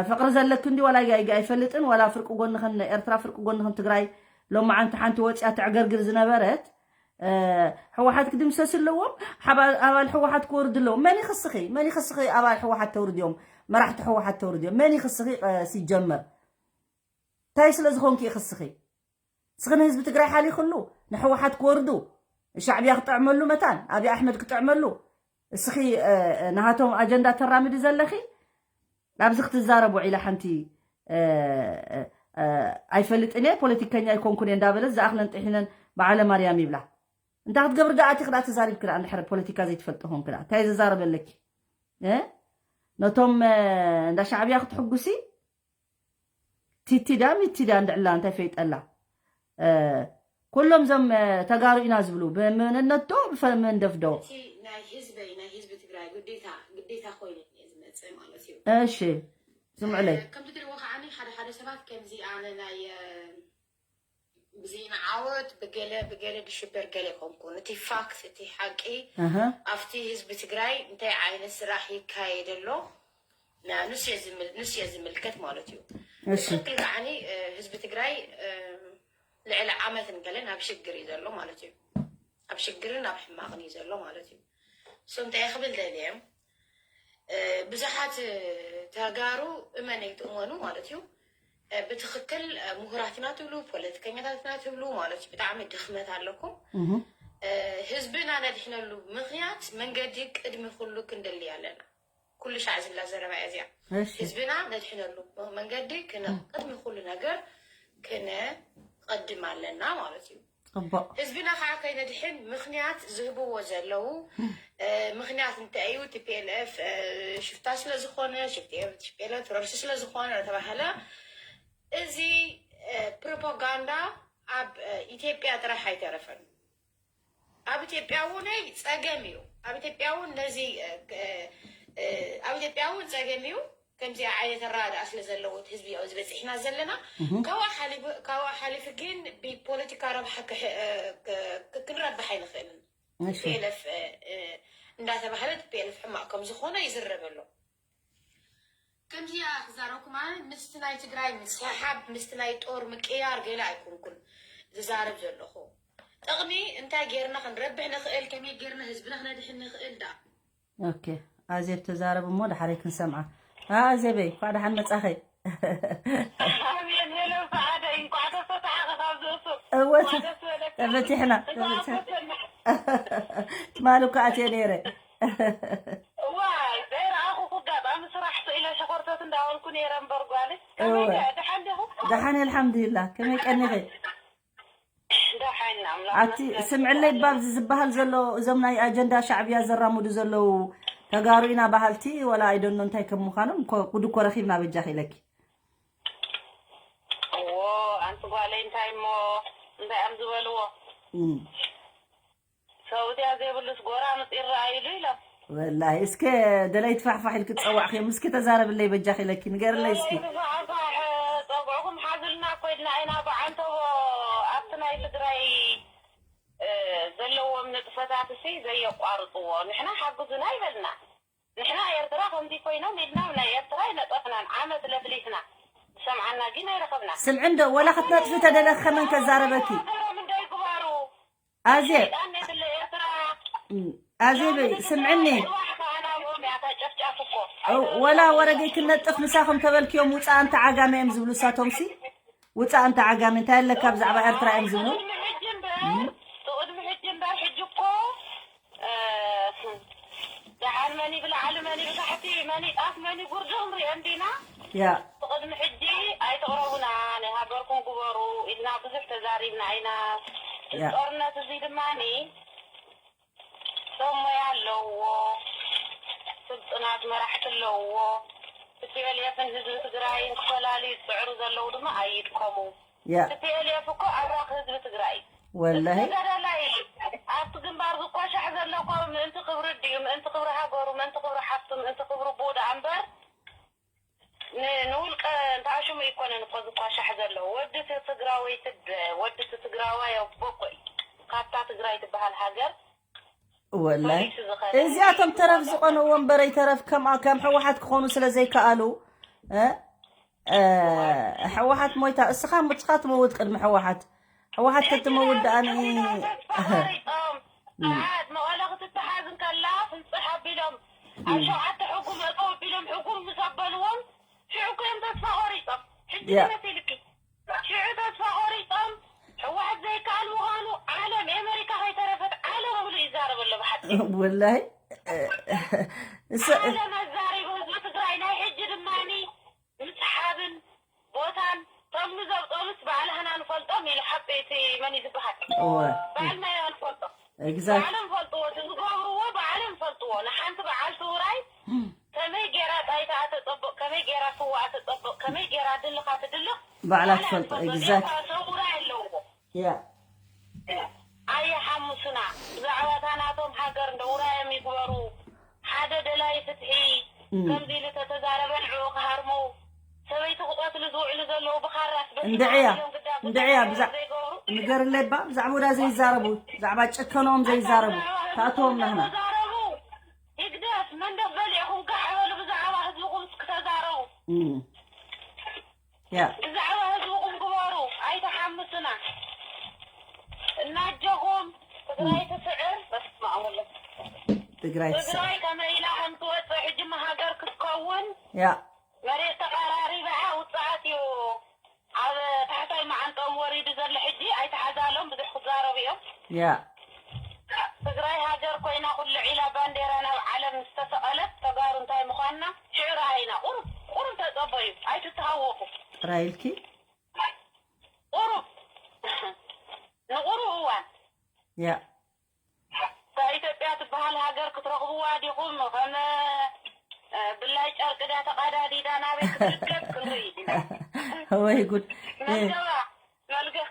ፍቅሪ ዘለክ እንዲ ዋላ ጋይጋ ኣይፈልጥን ዋላ ፍርቂ ጎንኽን ኤርትራ ፍርቂ ጎንኽን ትግራይ ሎማዓንቲ ሓንቲ ወፅያ ተዕገርግር ዝነበረት ሕወሓት ክድምሰስ ኣለዎም ኣባል ሕወሓት ክወርድ ኣለዎም መን ይኽስኺ መን ይኽስኺ ኣባል ሕወሓት ተውርድዮም መራሕቲ ሕወሓት ተውርድዮም መን ይኽስኺ ሲጀመር እንታይ ስለ ዝኾንኪ ይኽስኺ እስኺ ንህዝቢ ትግራይ ሓሊኽሉ ንሕወሓት ክወርዱ ሻዕብያ ክጥዕመሉ መታን ኣብይ ኣሕመድ ክጥዕመሉ እስኺ ናሃቶም ኣጀንዳ ተራምዲ ዘለኺ ኣብዚ ክትዛረብ ውዒላ ሓንቲ ኣይፈልጥን እየ ፖለቲከኛ ኣይኮንኩን እየ እንዳበለት ዝኣኽለን ጥሒነን በዓለ ማርያም ይብላ እንታይ ክትገብሪ ዳ ኣቲ ክዳ ተዛሪብኪ ዳ እንድሕር ፖለቲካ ዘይትፈልጢ ኾንኪ ዳ እንታይ ዝዛረበለኪ ነቶም እንዳ ሻዕብያ ክትሕጉሲ ቲቲ ዳ ሚቲ ዳ እንድዕላ እንታይ ፈይጠላ ኩሎም ዞም ተጋሩ ኢና ዝብሉ ብመንነት ዶ ብመንደፍ ዶ እቲ ናይ ህዝበይ ናይ ህዝቢ ትግራይ ግዴታ ግዴታ ኮይኑ እየ ዝመፅእ ማለት እዩ እሺ ስምዕለይ ከምቲ ትሪእዎ ከዓ ሓደ ሓደ ሰባት ከምዚ ኣነ ናይ ብዜና ዓወት ብገለ ብገለ ድሽበር ገለ ይኮንኩን እቲ ፋክት እቲ ሓቂ ኣብቲ ህዝቢ ትግራይ እንታይ ዓይነት ስራሕ ይካየድ ኣሎ ንሱ እየ ዝምልከት ማለት እዩ ትክክል ከዓ ህዝቢ ትግራይ ልዕሊ ዓመትን ገለን ኣብ ሽግር እዩ ዘሎ ማለት እዩ ኣብ ሽግርን ኣብ ሕማቅን እዩ ዘሎ ማለት እዩ እንታይ ክብል ደልየ ብዙሓት ተጋሩ እመነይ ትእመኑ ማለት እዩ ብትክክል ምሁራት ኢና ትብሉ ፖለቲከኛታት ኢና ትብሉ ማለት እዩ ብጣዕሚ ድክመት ኣለኩም ህዝብና ነድሕነሉ ምክንያት መንገዲ ቅድሚ ኩሉ ክንደሊ ኣለና ኩሉ ሻዕ ዝብላ ዘረባ እያ እዚኣ ህዝብና ነድሕነሉ መንገዲ ቅድሚ ኩሉ ነገር ክንቀድም ኣለና ማለት እዩ ህዝብና ከዓ ከይነድሕን ምክንያት ዝህብዎ ዘለዉ ምክንያት እንታይ እዩ ቲፒኤልኤፍ ሽፍታ ስለዝኮነ ሽፍኤለ ትረርሲ ስለዝኮነ ተባሃለ እዚ ፕሮፓጋንዳ ኣብ ኢትዮጵያ ጥራሕ ኣይተረፈን ኣብ ኢትዮጵያ እውን ፀገም እዩ ኣብ ኢትዮጵያ እውን ነዚ ኣብ ኢትዮጵያ እውን ፀገም እዩ ከምዚ ዓይነት ኣረዳድኣ ስለ ዘለዎ ህዝቢ ዝበፂሕና ዘለና ካብኡ ሓሊፉ ግን ብፖለቲካ ረብሓ ክንረብሕ ኣይንኽእልን ቲፒኤልኤፍ እንዳተባህለ ቲፒኤልኤፍ ሕማቕ ከም ዝኾነ ይዝረብ ኣሎ ከምዚኣ ክዛረብኩም ኣነ ምስቲ ናይ ትግራይ ምስሕሓብ ምስቲ ናይ ጦር ምቅያር ገለ ኣይኮንኩን ዝዛረብ ዘለኹ። ጥቕሚ እንታይ ጌርና ክንረብሕ ንኽእል፣ ከመይ ጌርና ህዝብና ክነድሕን ንኽእል ደኣ። ኦኬ፣ ኣዜብ ተዛረብ እሞ ድሓረይ ክንሰምዓ። ኣ ኣዜበይ፣ እንኳዕ ደሓን መጻኸይ። ኣሜን። ሄሎ ሰዓደ፣ እንኳዕ ተፈታሕኺ ካብ ዝእሱር። እወ፣ እንኳዕ ደስ በለካ። ተፈቲሕና፣ እንኳዕ ተፈቲሕና። ኣፈተና። ትማሊ እኮ ኣትየ ነይረ። ዋይ፣ ዘይረኣኹ ኣጋጣሚ ስራሕ ስኢለ ሸኾርተት እንዳበልኩ ነይረ እምበር ጓለይ። ከመይ እወ። ከ፣ ደሓን ዲኹ? ደሓን፣ ኣልሓምዱሊላህ። ከመይ ቀኒኺ? ደሓን፣ ኣምላኽ ኣብቲ ይመስገን። ስምዕለይ ባብዚ ዝበሃል ዘሎ፣ እዞም ናይ ኣጀንዳ ሻዕብያ ዘራምዱ ዘለዉ ተጋሩ ኢና በሃልቲ፣ ወላ ኣይደኖ እንታይ ከም ምዃኖም እኮ፣ ጉድ እኮ ረኺብና በጃኺ ኢለኪ። እዎ፣ ኣንቲ ጓለይ እንታይ እሞ፣ እንታይ እዮም ዝበልዎ? እም። ሰውትያ ዘይብሉስ ጎራምፅ ይረኣይሉ ኢሎም። ወላሂ፣ እስከ ደላይ ትፋሕፋሕ ኢልኪ ትጸዋዕኽዮም፣ እስኪ ተዛረብለይ በጃኺ ኢለኪ፣ ንገርለይ እስኪ። ፋሕፋሕ ጸጉዕኩም ሓዙልና እኮ ኢልና ኢና ብዓንተቦ ኣብቲ ናይ ትግራይ፣ እ፣ ዘለዎም ንጥፈታት እሲ ዘየቋርፅዎ። ንሕና ሓግዙና ይበልና። ንሕና ኤርትራ ከምዚ ኮይኖም ኢልና ናይ ኤርትራ ይነጠፍናን ዓመት ለፍሊፍና። ዝሰምዓና ግን ኣይረኸብና። ስምዒ እንዶ፣ ወላ ክትነጥፊ ተደለኺ ከመን ከዛረበኪ? ሃገሮም እንዶ ይግበሩ። ኣዜ-፣ ሰይጣን የድለ ኤርትራ። እም፣ ኣዜበይ፣ ስምዕኒ። ኣርዋሕካ ናብኦም እያ ተጨፍጫፍ እኮ። እ፣ ወላ ወረገይ ክነጥፍ ምሳኹም ተበልክዮም፣ ውፃእ ኣንተ ዓጋመ እዮም ዝብሉ እሳቶምሲ። ውፃእ ኣንተ ዓጋመ፣ እንታይ ኣለካ ብዛዕባ ኤርትራ እዮም ዝብሉ። ትቕድሚ ሕጂ እምበር፣ ትቕድሚ ሕጂ እምበር፣ ሕጂ እኮ፣ እ፣ ደሓን መን ይብላዕሊ፣ መን ይብታሕቲ፣ መን ይጣፍ፣ መን ይጉርዲ ክንሪኦ እንዲና። ያ፣ ትቕድሚ ሕጂ ኣይተቕረቡና፣ ናይ ሃገርኩም ግበሩ ኢልና ብዙሕ ተዛሪብና ኢና። ያ። ጦርነት እዚ ድማኒ ሰብ ሞያ ኣለዎ፣ ስልጡናት መራሕቲ ኣለዎ። ቲ ፒ ኤል ኤፍን ህዝቢ ትግራይን ክፈላልዩ ዝፅዕሩ ዘለዉ ድማ ኣይድከሙ። ያ፣ ቲ ፒ ኤል ኤፍ እኮ ኣብራኽ ህዝቢ ትግራይ እዩ። ወላሂ። እቲ ተጋዳላይ ኣብቲ ግንባር ዝኳሻሕ ዘሎ እኮ ምእንቲ ክብሪ ድዩ፣ ምእንቲ ክብሪ ሃገሩ፣ ምእንቲ ክብሪ ሓፍቱ፣ ምእንቲ ክብሪ ብኡ ደኣ እምበር ን-፣ ንውልቀ እንተኣሽሙ ኣይኮነን እኮ ዝኳሻሕ ዘሎ። ወዲ እቲ ትግራወይቲ ብ-፣ ወዲ እቲ ትግራዋይ ኣቦ እኮ እዩ። ካብታ ትግራይ ትበሃል ሃገር ወላይ መሪሱ ዝኸደ እዚኣቶም ተረፍ ዝቐነዎ እምበረይ ተረፍ ከም ከም ሕወሓት ክኾኑ ስለ ዘይከኣሉ፣ እ፣ እ፣ ሕወሓት ሞይታ፣ እስኻ እስኻ ትመውት ቅድሚ ሕወሓት። ሕወሓት ተትመውት ደኣ ን-፣ ተስፋ ቆሪጾም። ሰዓት መቐለ ክትተሓዝ እንከላ ፍንፅሕ ኣቢሎም ኣብ ሸውዓተ ሕጉም እጠው ኣቢሎም ሕጉም ምስ ኣበልዎም ሽዑ እኮ እዮም ተስፋ ቆሪጾም። ሕጂ ያ። መሲልኪ ሽዑ ተስፋ ቆሪጾም። ሕወሓት ዘይከኣል ምዃኑ ዓለም ኤመሪካ ከይተረፈት ዓለም ሙሉ ይዛረብ ኣሎ ብሓቂ። ወላይ፣ እ፣ እሰ-፣ ዓለም ኣዛሪቡ ህዝቢ ትግራይ ናይ ሕጂ ድማኒ ምስሓብን ቦታን ቶም ንዘብጦምስ ባዕላህና ንፈልጦም ኢሉ ሓቂ እቲ መን እዩ ዝበሃል እወ። ባዕልና ኢና ንፈልጦ። ኤግዛክት። ባዕሎም ፈልጥዎ፣ እቲ ዝገብርዎ ባዕሎም ፈልጥዎ። ንሓንቲ በዓልቲ ውራይ ከመይ ጌራ ጣይታ ተጸብቕ፣ ከመይ ጌራ ስዋ ተጸብቕ፣ ከመይ ጌራ ድልኻ ትድልኽ ባዕላ ባዕላ ትፈልጦ፣ ትፈልጦ። ኤግዛክት። እዚኣ ሰብ ውራይ ኣለዎ። ያ። ኣይሓምሱና። ብዛዕባ እታ ናቶም ሃገር እንደ ውራዮም ይግበሩ። ሓደ ደላይ ፍትሒ እም። ከምዚ ኢሉ ተተዛረበ ንዕኡ ክሃርሙ። ሰበይቲ ክቐትሉ ዝውዕሉ ዘለዉ ብኻራስ በቲ እንድዕያ፣ እዮም ግዳ እንድዕያ፣ ጉዳይ ብዛ-፣ ዘይገብሩ። ንገርለይ ባ፣ ብዛዕባ ወዳ ዘይዛረቡ፣ ብዛዕባ ጨከኖም ዘይዛረቡ፣ ታእተዎም ናህና። ተዛረቡ። ህግደፍ መንደፍ በሊዕኹም ጋሕ በሉ ብዛዕባ ህዝብኹም እስኪ ተዛረቡ። እም። ያ፣ ብዛዕባ ህዝብኹም ግበሩ። ኣይተሓምሱና። እናጀኹም ትግራይ ትስዕር። በስመ ኣብ ወወልድ። ትግራይ ትስዕር። ትግራይ ከመይ ኢላ ከም ትወፅእ ሕጂ ማ ሃገር ክትከውን ያ፣ መሬት ተቐራሪባ ውፅኣት እዩ። ኣብ ታሕታይ መዓንጠኦም ወሪዱ ዘሎ ሕጂ ኣይተሓዛሎም ብዙሕ ክዛረቡ እዮም። ያ። ትግራይ ሃገር ኮይና ኩሉ ዒላ ባንዴራ ናብ ዓለም ዝተሰቐለት ተጋሩ እንታይ ምዃንና ሽዑ ረኣይና። ቁሩብ ቁሩብ ተጸበዩ፣ ኣይትተሃወኹ። ጥራይ ኢልኪ? ቁሩብ ንቁሩብ እዋን ያ። እታ ኢትዮጵያ ትበሃል ሃገር ክትረኽብዋ ዲኹም? ከም፣ እ፣ ብላይ ጨርቂ ድያ ተቐዳዲዳ ናበይ ክትስደድ ክንርኢ ኢና። ወይ ጉድ። እ፣ መልገባ፣ መልገ-፣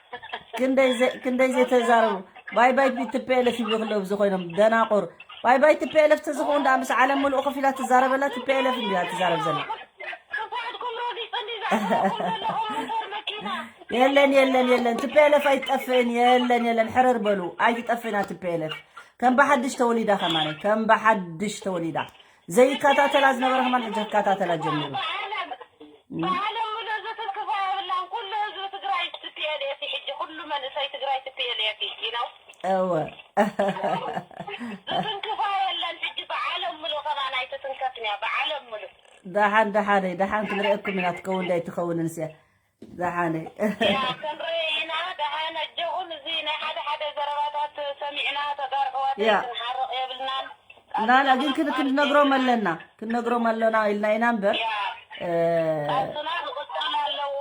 ክንደይ ዘ-፣ ክንደይ ዘይተዛረቡ። ባይ ባይ ቲ ፒ ኤል ኤፍ ይብሉ ኣለዉ፣ እዚ ኮይኖም ደናቁር። ባይ ባይ ቲ ፒ ኤል ኤፍ ተዝኸውን ደኣ ምስ ዓለም ምሉእ ኮፍ ኢላ ትዛረበላ፣ ቲ ፒ ኤል ኤፍ እንድያ ትዛረብ ዘላ። ክፋትኩም ረጊጸኒ ዘዕለኹም ዘለኹም ሞተር መኪና። የለን፣ የለን፣ የለን። ቲ ፒ ኤል ኤፍ ኣይትጠፍእን። የለን፣ የለን። ሕርር በሉ። ኣይትጠፍእን እያ ቲ ፒ ኤል ኤፍ። ከም ብሓድሽ ተወሊዳ ከማን። ከም ብሓድሽ ተወሊዳ። ዘይከታተላ ዝነበረ ከማን ሕጂ ክከታተላ ጀሚሩ። ብዓለም፣ ብዓለም ሙሉእ ዝትክፋ የብላን። ኩሉ ህዝቢ ትግራይ ቲ ፒ ኤል ኤፍ ሕጂ ኩሉ መንእሰይ ቲ እወ። ዝትንክፋ የለን። ሕጂ ብዓለም ምሉእ ከማን ኣይትትንከፍን እያ፣ ብዓለም ምሉእ። ደሓን ደሓን ደሓን ክንርእየኩም ኢና፣ ትኸውን ዳይ ትኸውን እንስያ። ደሓን ያ ክንርኢ ኢና። ደሓን ኣጆኹም። እዚ ናይ ሓደ ሓደ ዘረባታት ሰሚዕና ተጋር ኣሕዋተይ ያ። ክንሓርቕ የብልናን። ናና ግን ክን- ክንነግሮም ኣለና፣ ክንነግሮም ኣለና ኢልና ኢና እምበር ያ እ፣ ቃልስና ክቕጽል ኣለዎ።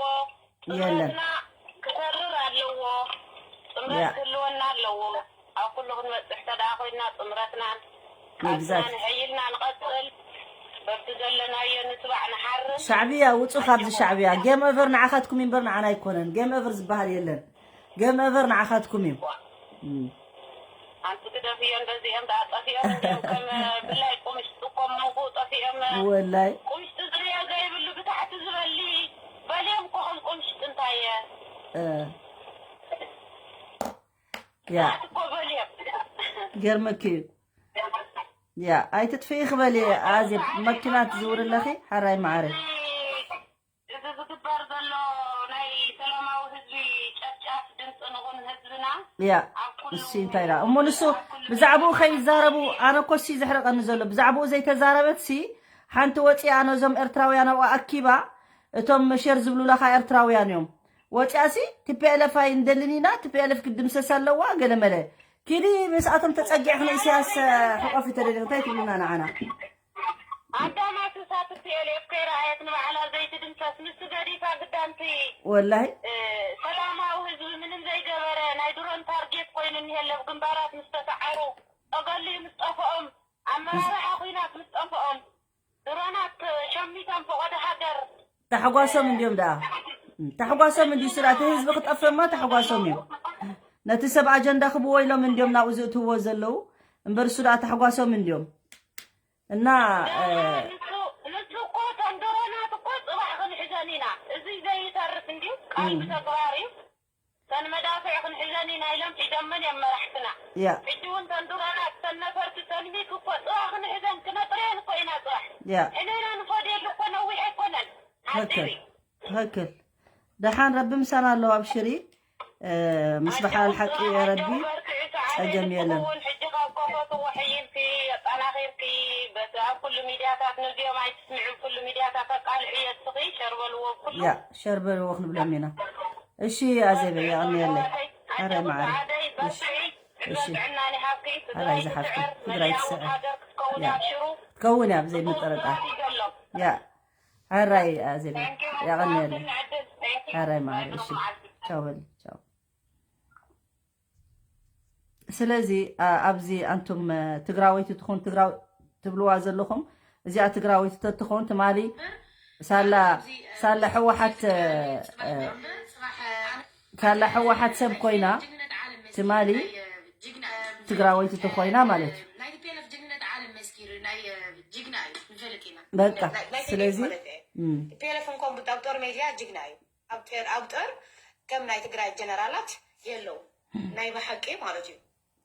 የለን። ጥምረትና ክሰርር ኣለዎ። ጥምረት ያ። ክህልወና ኣለዎ። ኣብ ኩሉ ክንበጽሕ ተደኣ ኮይና ጥምረትናን ቃልስና Exact። ንሐይልና ንቐጽል። በብዘለናዮ ንትባዕ ንሓርም። ሻዕብያ ውጹ፣ ካብዚ ሻዕብያ ጌም ኦቨር ንዓኻትኩም እምበር ንዓና ኣይኮነን። ጌም ኦቨር ዝበሃል የለን። ጌም ኦቨር ንዓኻትኩም እዩ። እም። ኣንቲ ግደፍዮ፣ እንደዚኦም ደኣ ጠፊኦም እንዲዮም። ከም ብላይ ቁምሽጢ እኮ መንኩ ጠፊኦም። ወላይ ቁምሽጢ ዝርዮ ዘይብሉ ብታሕቲ ዝበሊ በልዮም እኮ ከም ቁምሽጢ እንታይ እየ? እ፣ ያ እኮ በልዮም። ገርመኪ እዩ። ያ ኣይትጥፍኢ ክበሊ ኣዜብ፣ መኪና ትዝውሪ ኣለኺ ሓራይ ማዕረ። እዚ ዝግበር ዘሎ ናይ ሰላማዊ ህዝቢ ጨፍጫፍ ድምፂ ንኹን ህዝብና ያ ኣብ ኩሉ እሱ እንታይ ዳ እሞ ንሱ ብዛዕባኡ ከይዛረቡ ኣነ እኮ እሱ ዘሕረቀኒ ዘሎ ብዛዕባኡ ዘይተዛረበት ሲ ሓንቲ ወፂኣ ነዞም ኤርትራውያን ኣብኡ ኣኪባ እቶም ሸር ዝብሉላኻ ኤርትራውያን እዮም ወፂኣ ሲ ቲፒኤልኤፍ ኣይንደልን ኢና ቲፒኤልኤፍ ክድምሰስ ኣለዋ ገለመለ ኪዲ ምስኣቶም ተፀጊዕኽን ኢሳያስ ሕቆፊ ተደሊኺ እንታይ ትብሉና ንዓና ኣዳማት እሳት ፒኤልኤፍ ከይረኣየት ንባዕላ ዘይትድምሰስ ምስ ገዲፋ ግዳምቲ ወላሂ ሰላማዊ ህዝቢ ምንም ዘይገበረ ናይ ድሮን ታርጌት ኮይኑ እኒሀለ ኣብ ግንባራት ምስ ተሰዓሩ ጠገሊኡ ምስ ጠፍኦም ኣመራርሓ ኩናት ምስ ጠፍኦም ድሮናት ሸሚቶም ፈቐዶ ሃገር ታሕጓሶም እንዲዮም ደኣ ታሕጓሶም እንዲዩ ስራ እቲ ህዝቢ ክጠፍእማ ታሕጓሶም እዩ ነቲ ሰብ ኣጀንዳ ክብዎ ኢሎም እንዲዮም ናብኡ ዝእትዎ ዘለዉ እምበር እሱ ደኣ ታሕጓሶም እንዲዮም እና ንሱ እኮ እቶም ድሮናት እኮ ፅባሕ ክንሕዘን ኢና። እዚ ዘይተርፍ እንድዩ ቃል ብተግባር እዩ። ተን መዳፍዕ ክንሕዘን ኢና ኢሎም ሒዞመን እዮም መራሕትና። ያ ሕጂ እውን ተን ድሮናት ተን ነፈርቲ ተን ሚግ እኮ ፅባሕ ክንሕዘን ክነጥርየን እኮ ኢና ፅባሕ። ያ ሕነ ኢና ንፈድየሉ እኮ ነዊሕ ኣይኮነን። ሓፂር ትክክል እዩ። ትክክል ደሓን ረቢ ምሳና ኣለዎ ኣብሽሪ እ፣ ምስ በሓል ሓቂ ረቢ ጸገም የለን ሕጂ ካብ ከፈትዎ ሕይልቲ ኣጠናኺርኪ በቲ ኣብ ኩሉ ሚድያታት ነዚኦም ኣይትስምዑ ኩሉ ሚድያታት ኣቃልዕዮ እስኺ ሸር በልዎ ኩሉ ያ ሸር በልዎ ክንብሎም ኢና እሺ ኣዜበ የቐንየለይ ኣረ ማዕረ እሺ እሺ ኣረ ይዝሓፍኪ ትግራይ ትስዕር ትግራይ ትስዕር ያ ትከውን እያ ብዘይ ምጥርጣር ያ ሕራይ ኣዜበ ያቐንየለይ ሕራይ ማዕረ እሺ ቻው በሊ ቻው ስለዚ ኣ- ኣብዚ ኣንቱም እ፣ ትግራወይቲ ትኹን ትግራው ትብልዋ ዘለኹም እዚኣ ትግራወይቲ ተትኾን ትማሊ ሳላ ሳላ ሕወሓት እ፣ እ፣ ሳላ ሕወሓት ሰብ ኮይና ትማሊ ትግራወይቲ ተኾይና ማለት እዩ ናይ ቲፒኤልኤፍ ጅግንነት ዓለም መስኪሩ ናይ ጅግና እዩ ንፈልጥ ኢና በቃ ስለዚ እም፣ ቲፒኤልኤፍ እንኮም ኣብ ጦር ሜድያ ጅግና እዩ ኣብ ጦር- ኣብ ጦር ከም ናይ ትግራይ ጀነራላት የለው ናይ ብሓቂ ማለት እዩ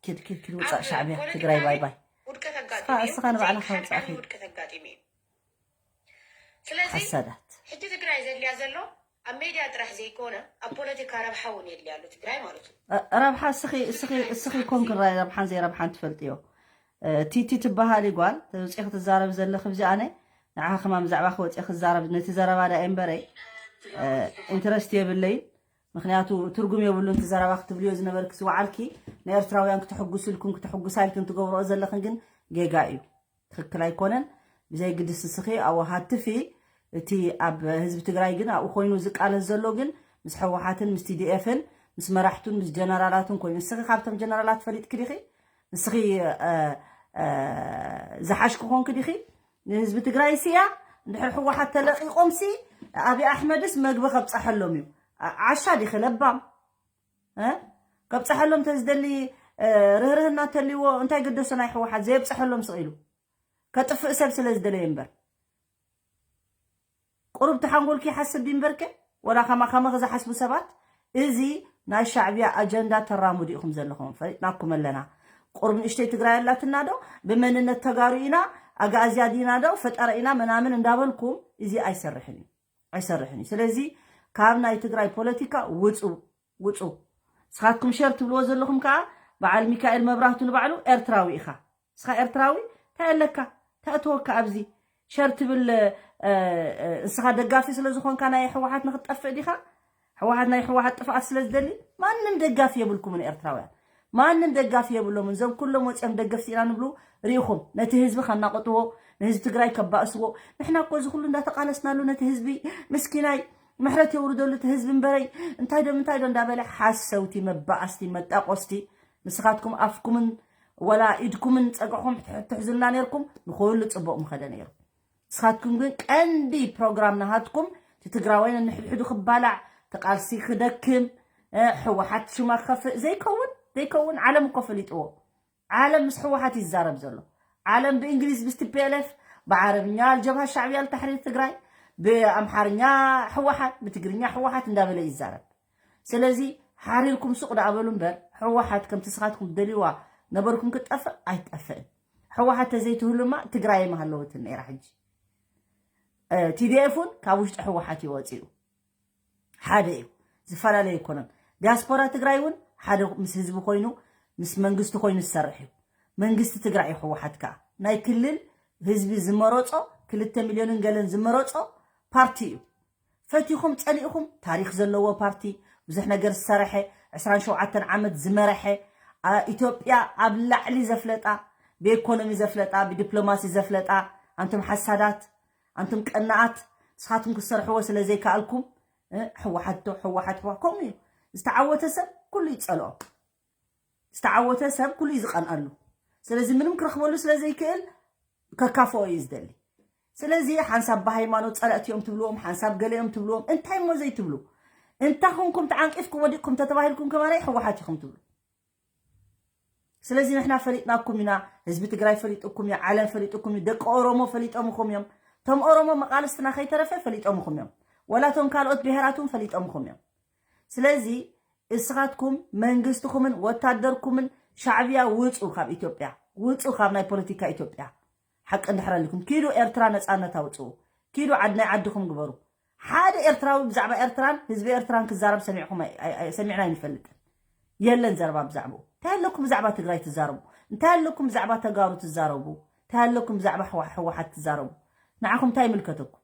ኪድ ኪድ ኪድ ውፃእ ሻዕብያ ትግራይ ባይ ባይ ውድቀት እስኻ- እስኻ ንባዕልኻ ኣጋጢሙ ውፃእ እዩ ኪድ ውድቀት ኣጋጢሙ እዩ ስለዚ ሓሳዳት ሕጂ ትግራይ ዘድልያ ዘሎ ኣብ ሜድያ ጥራሕ ዘይኮነ ኣብ ፖለቲካ ረብሓ እውን የድልያ ኣሎ ትግራይ ማለት እዩ እ፣ ረብሓ እስኺ እስኺ እስኺ ኮንክን ራይ ረብሓን ዘይረብሓን ትፈልጥዮ እ፣ ቲቲ ትበሃል ጓል ተውፂኺ ትዛረብ ዘለኺ ብዚ ኣነ ንዓኻ ከማ ብዛዕባ ክወፂ ክዛረብ ነቲ ዘረባ ዳ እምበረይ እ፣ ኢንትረስት የብለይን ምክንያቱ ትርጉም የብሉን እቲ ዘረባ ክትብልዮ ዝነበርክ ዝወዓልኪ ንኤርትራውያን ክተሐጉስልኩም ክተሐጉሳ ኢልክን ትገብርኦ ዘለኽን ግን ጌጋ እዩ ትኽክል ኣይኮነን ብዘይ ግድስ እስኺ ኣብኡ ሃትፊ እቲ ኣብ ህዝቢ ትግራይ ግን ኣብኡ ኮይኑ ዝቃለስ ዘሎ ግን ምስ ሕወሓትን ምስ ቲዲኤፍን ምስ መራሕቱን ምስ ጀነራላትን ኮይኑ ንስኺ ካብቶም ጀነራላት ፈሊጥክ ዲኺ ንስኺ እ፣ እ፣ ዝሓሽክ ኮንክ ዲኺ ንህዝቢ ትግራይ ስያ እንድሕር ሕወሓት ተለቂቆም ሲ ኣብይ ኣሕመድስ መግቢ ከብፀሐሎም እዩ ዓ- ዓሻ ዲኺ ለባም እ? ከብፀሐሎም ተዝደሊ እ፣ ርህርህና ተልዎ እንታይ ገደሶ ናይ ሕወሓት ዘየብፀሐሎም ስቕ ኢሉ ከጥፍእ ሰብ ስለ ዝደለየ እምበር ቁሩብ ተሓንጎልኪ ይሓስብ ድዩ እምበርከ ወላ ከማ ከመኺ ዝሓስቡ ሰባት እዚ ናይ ሻዕብያ ኣጀንዳ ተራምዱ ኢኹም ዘለኹም ፈሊጥናኩም ኣለና ቁሩብ ንእሽተይ ትግራይ ኣላትና ዶ ብመንነት ተጋሩ ኢና ኣጋእዝያ ዲና ዶ ፈጠረ ኢና መናምን እንዳበልኩም እዚ ኣይሰርሕን እዩ ኣይሰርሕን እዩ ስለዚ ካብ ናይ ትግራይ ፖለቲካ ውፁ ውፁ ስኻትኩም ሸር ትብልዎ ዘለኹም ከዓ በዓል ሚካኤል መብራህቱ ንባዕሉ ኤርትራዊ ኢኻ። ንስኻ ኤርትራዊ እንታይ ኣለካ? እንታይ እተወካ ኣብዚ? ሸር ትብል ንስኻ ደጋፊ ስለ ዝኾንካ ናይ ሕወሓት ንክትጠፍእ ዲኻ? ሕወሓት ናይ ሕወሓት ጥፍኣት ስለ ዝደሊ ማንም ደጋፊ የብልኩምን ኤርትራውያን። ማንም ደጋፊ የብሎምን። እዞም ኩሎም ወፂኦም ደገፍቲ ኢና ንብሉ ርኢኹም ነቲ ህዝቢ ከናቆጥዎ፣ ንህዝቢ ትግራይ ከባእስዎ። ንሕና እኮ እዚ ኩሉ እንዳተቃለስናሉ ነቲ ህዝቢ ምስኪናይ ምሕረት የውርደሉ እቲ ህዝቢ እምበረይ እንታይ ዶ ምንታይ ዶ እንዳበለ ሓሰውቲ መባኣስቲ መጣቆስቲ ንስኻትኩም ኣፍኩምን ወላ ኢድኩምን ጸግዕኹም ትሕዝልና ነርኩም ንኹሉ ጽቡቕ ምኸደ ነይሩ። ንስኻትኩም ግን ቀንዲ ፕሮግራም ናሃትኩም እቲ ትግራዋይ ንሕድሕዱ ክባላዕ እቲ ቃልሲ ክደክም ሕወሓት ሽማ ክኸፍእ ዘይከውን ዘይከውን ዓለም እኮ ፈሊጥዎ። ዓለም ምስ ሕወሓት ይዛረብ ዘሎ ዓለም ብእንግሊዝ ምስ ቲፒኤልኤፍ ብዓረብኛ ኣልጀብሃ ሻዕብያ ልታሕሪር ትግራይ ብኣምሓርኛ ሕወሓት ብትግርኛ ሕወሓት እንዳበለ ይዛረብ። ስለዚ ሓሪርኩም ሱቕ ደኣ በሉ እምበር ሕወሓት ከምቲ ስኻትኩም ትደልይዋ ነበርኩም ክትጠፍእ ኣይትጠፍእን። ሕወሓት ተዘይትህሉማ ትግራይ ምሃለወትን ነይራ። ሕጂ ቲዲኤፍ እውን ካብ ውሽጢ ሕወሓት እዩ ወፂኡ። ሓደ እዩ፣ ዝፈላለዩ ኣይኮነን። ዲያስፖራ ትግራይ እውን ሓደ ምስ ህዝቢ ኮይኑ ምስ መንግስቲ ኮይኑ ዝሰርሕ እዩ። መንግስቲ ትግራይ እዩ። ሕወሓት ከዓ ናይ ክልል ህዝቢ ዝመረፆ ክልተ ሚልዮንን ገለን ዝመረፆ ፓርቲ እዩ። ፈቲኹም ጸሊእኹም ታሪኽ ዘለዎ ፓርቲ ብዙሕ ነገር ዝሰረሐ ዕስራን ሸውዓተን ዓመት ዝመረሐ ኢትዮጵያ ኣብ ላዕሊ ዘፍለጣ ብኢኮኖሚ ዘፍለጣ ብዲፕሎማሲ ዘፍለጣ ኣንቱም ሓሳዳት ኣንቱም ቀናኣት ንስኻትኩም ክትሰርሕዎ ስለ ዘይከኣልኩም ሕወሓት ዶ ሕወሓት ሕዋ ከምኡ እዩ። ዝተዓወተ ሰብ ኩሉ ይጸልኦ። ዝተዓወተ ሰብ ኩሉ እዩ ዝቐንኣሉ። ስለዚ ምንም ክረኽበሉ ስለ ዘይክእል ከካፍኦ እዩ ዝደሊ። ስለዚ ሓንሳብ ብሃይማኖት ጸላእቲ እዮም ትብልዎም፣ ሓንሳብ ገለ እዮም ትብልዎም። እንታይ እሞ ዘይትብሉ? እንታ ኹንኩም ተዓንቂፍኩም ወዲቕኩም ተተባሂልኩም ከማናይ ሕወሓት ኢኹም ትብሉ። ስለዚ ንሕና ፈሊጥናኩም ኢና፣ ህዝቢ ትግራይ ፈሊጥኩም እዩ፣ ዓለም ፈሊጥኩም እዩ፣ ደቂ ኦሮሞ ፈሊጦምኹም እዮም። እቶም ኦሮሞ መቃልስትና ከይተረፈ ፈሊጦምኹም እዮም። ወላ እቶም ካልኦት ብሄራት እውን ፈሊጦምኹም እዮም። ስለዚ እስኻትኩም መንግስትኹምን ወታደርኩምን ሻዕብያ ውፁ ካብ ኢትዮጵያ፣ ውፁ ካብ ናይ ፖለቲካ ኢትዮጵያ። ሓቂ እንድሕር ኣልኩም ኪዱ ኤርትራ ነፃነት ኣውፅኡ፣ ኪዱ ዓድ ናይ ዓድኹም ግበሩ። ሓደ ኤርትራዊ ብዛዕባ ኤርትራን ህዝቢ ኤርትራን ክዛረብ ሰሚዕኩም ኣይ- ኣይ- ኣይ- ሰሚዕና ኣይንፈልጥን። የለን ዘረባ ብዛዕባኡ። እንታይ ኣለኩም ብዛዕባ ትግራይ ትዛረቡ? እንታይ ኣለኩም ብዛዕባ ተጋሩ ትዛረቡ? እንታይ ኣለኩም ብዛዕባ ሕዋ- ሕወሓት ትዛረቡ? ንዓኹም እንታይ ይምልከተኩም?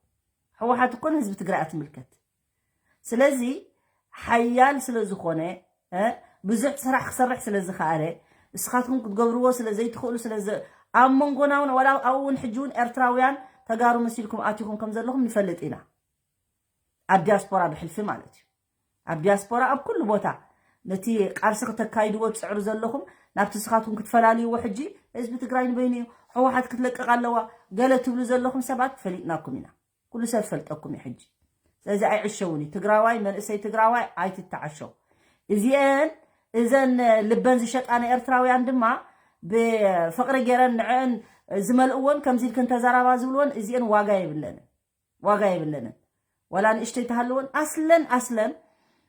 ሕወሓት እኮ ንህዝቢ ትግራይ እያ ትምልከት። ስለዚ ሓያል ስለ ዝኾነ እ፣ ብዙሕ ስራሕ ክሰርሕ ስለ ዝኸኣለ እስኻትኩም ክትገብርዎ ስለ ዘይትኽእሉ ስለ ዝ- ኣብ መንጎና እውን ዋላ ኣብኡ እውን ሕጂ እውን ኤርትራውያን ተጋሩ መሲልኩም ኣቲኹም ከም ዘለኹም ንፈልጥ ኢና። ኣብ ዲያስፖራ ብሕልፊ ማለት እዩ። ኣብ ዲያስፖራ ኣብ ኩሉ ቦታ ነቲ ቃልሲ ክተካይድዎ ትፅዕሩ ዘለኹም ናብቲ እስኻትኩም ክትፈላልይዎ ሕጂ ህዝቢ ትግራይ ንበይኑ እዩ ሕወሓት ክትለቅቕ ኣለዋ ገለ ትብሉ ዘለኹም ሰባት ፈሊጥናኩም ኢና። ኩሉ ሰብ ፈልጠኩም እዩ ሕጂ። ስለዚ ኣይዕሸውን እዩ ትግራዋይ መንእሰይ ትግራዋይ ኣይትተዓሸው። እዚአን እዘን ልበን ዝሸጣ ንኤርትራውያን ድማ ብፍቕሪ ገይረን ንዕአን ዝመልእዎን ከምዚ ኢልክን ተዛራባ ዝብልዎን እዚአን ዋጋ የብለንን። ዋጋ የብለንን። ዋላ ንእሽተይ ተሃልወን ኣስለን ኣስለን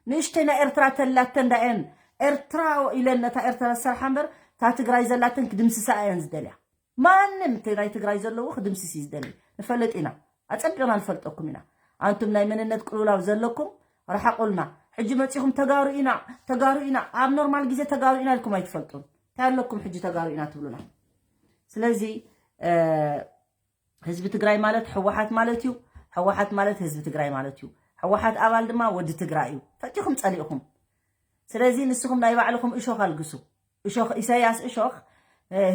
ንእሽተይ ናይ ኤርትራ ተላተን ዳኤን ኤርትራ ኢለን ነታ ኤርትራ ዝሰርሓ እምበር እታ ትግራይ ዘላተን ክድምስሳ እየን ዝደልያ። ማንም ትግራይ ትግራይ ዘለዉ ክድምስስ እዩ ዝደሊ። ንፈልጥ ኢና። ኣጸቢቕና ንፈልጠኩም ኢና። ኣንቱም ናይ መንነት ቅልውላው ዘለኩም ርሓቑልና። ሕጂ መጺኹም ተጋሩ ኢና ተጋሩ ኢና ኣብ ኖርማል ግዜ ተጋሩ ኢና ኢልኩም ኣይትፈልጡን። እንታይ ኣለኩም ሕጂ ተጋሩ ኢና ትብሉና? ስለዚ ህዝቢ ትግራይ ማለት ሕወሓት ማለት እዩ። ሕወሓት ማለት ህዝቢ ትግራይ ማለት እዩ። ሕወሓት ኣባል ድማ ወዲ ትግራይ እዩ። ፈቲኹም ጸሊእኹም። ስለዚ ንስኹም ናይ ባዕልኹም እሾኽ ኣልግሱ። እሾኽ ኢሳያስ እሾኽ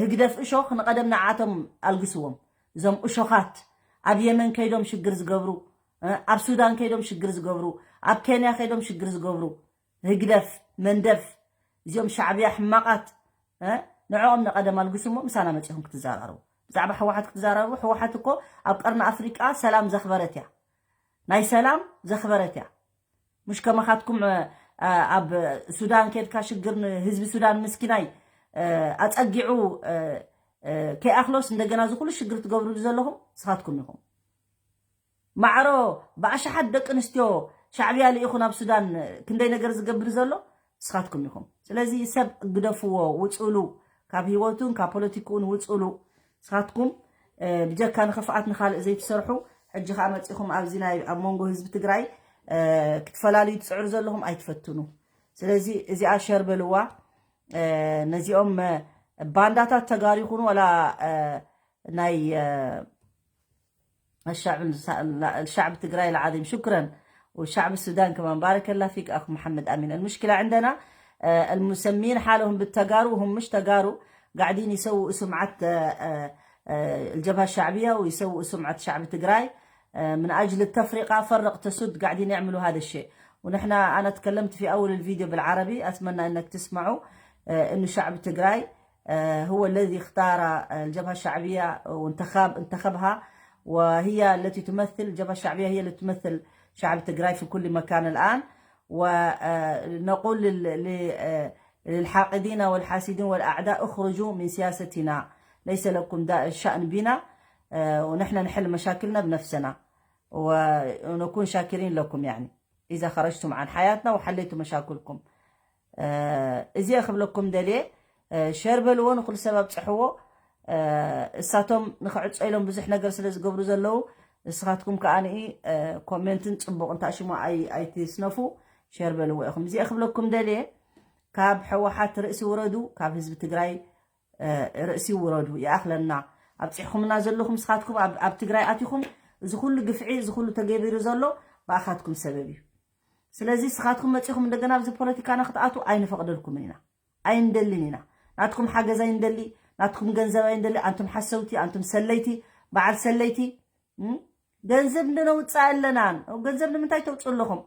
ህግደፍ እሾኽ ንቐደም ንዓቶም ኣልግስዎም። እዞም እሾኻት ኣብ የመን ከይዶም ሽግር ዝገብሩ ኣብ ሱዳን ከይዶም ሽግር ዝገብሩ ኣብ ኬንያ ከይዶም ሽግር ዝገብሩ ህግደፍ መንደፍ እዚኦም ሻዕብያ ሕማቓት ንዕኦም ንቐደም ኣልግስሞ ምሳና መፂኹም ክትዘራረቡ ብዛዕባ ሕወሓት ክትዘራረቡ ሕወሓት እኮ ኣብ ቀርኒ ኣፍሪቃ ሰላም ዘኽበረት እያ ናይ ሰላም ዘኽበረት እያ ምሽ ከማኻትኩም ኣብ ሱዳን ከድካ ሽግር ንህዝቢ ሱዳን ምስኪናይ ኣፀጊዑ ከይኣኽሎስ እንደገና ዝኩሉ ሽግር ትገብርሉ ዘለኹም ስኻትኩም ኢኹም ማዕሮ ብኣሽሓት ደቂ ኣንስትዮ ሻዕብያ ልኢኹ ናብ ሱዳን ክንደይ ነገር ዝገብር ዘሎ ስኻትኩም ኢኹም ስለዚ ሰብ ግደፍዎ ውፅሉ ካብ ህይወቱን ካብ ፖለቲክኡን ውፅሉ ስኻትኩም ብጀካ ንኽፍኣት ንኻልእ ዘይትሰርሑ ሕጂ ከዓ መፂኹም ኣብዚ ናይ ኣብ መንጎ ህዝቢ ትግራይ ክትፈላልዩ ትፅዕሩ ዘለኹም ኣይትፈትኑ ስለዚ እዚኣ ሸር በልዋ ነዚኦም ባንዳታት ተጋሩ ይኹኑ ወላ ናይ الشعب الشعب التجراي العظيم شكرا والشعب السودان كمان بارك الله فيك أخ محمد أمين. المشكلة عندنا المسمين حالهم بالتجارو وهم مش تجارو، قاعدين يسووا سمعة الجبهة الشعبية ويسووا سمعة شعب تجراي من أجل التفرقة، فرق تسد، قاعدين يعملوا هذا الشيء. ونحن أنا تكلمت في أول الفيديو بالعربي، أتمنى أنك تسمعوا إنه شعب تجراي هو الذي اختار الجبهة الشعبية وانتخب انتخبها، وهي التي تمثل الجبهة الشعبية، هي اللي تمثل شعب تجراي في كل مكان الآن. ونقول للحاقدين والحاسدين والأعداء: اخرجوا من سياستنا، ليس لكم شأن بنا، ونحن نحل مشاكلنا بنفسنا، ونكون شاكرين لكم يعني إذا خرجتم عن حياتنا وحليتوا مشاكلكم. እዚኣ ክብለኩም ደልየ። ሸር በልዎ፣ ንኩሉ ሰብ ኣብፅሕዎ። እሳቶም ንክዕፆ ኢሎም ብዙሕ ነገር ስለ ዝገብሩ ዘለዉ፣ ንስኻትኩም ከዓ ንኢ ኮሜንትን ፅቡቕ እንታሽሙ ኣይትስነፉ። ሸር በልዎ ኢኹም። እዚኣ ክብለኩም ደልየ፣ ካብ ሕወሓት ርእሲ ውረዱ፣ ካብ ህዝቢ ትግራይ ርእሲ ውረዱ። ይኣኽለና። ኣብፂሕኹምና ዘለኹም ንስኻትኩም ኣብ ትግራይ ኣቲኹም፣ እዚ ኩሉ ግፍዒ፣ እዚ ኩሉ ተገቢሩ ዘሎ ብኣኻትኩም ሰበብ እዩ። ስለዚ ንስኻትኩም መፂኹም እንደገና ኣብዚ ፖለቲካና ክትኣትዉ ኣይንፈቕደልኩምን ኢና፣ ኣይንደልን ኢና። ናትኩም ሓገዝ ኣይንደሊ፣ ናትኩም ገንዘብ ኣይንደሊ። ኣንቱም ሓሰውቲ፣ ኣንቱም ሰለይቲ፣ በዓል ሰለይቲ። ገንዘብ እንደነውፅእ ኣለናን። ገንዘብ ንምንታይ ተውፅኡ ኣለኹም?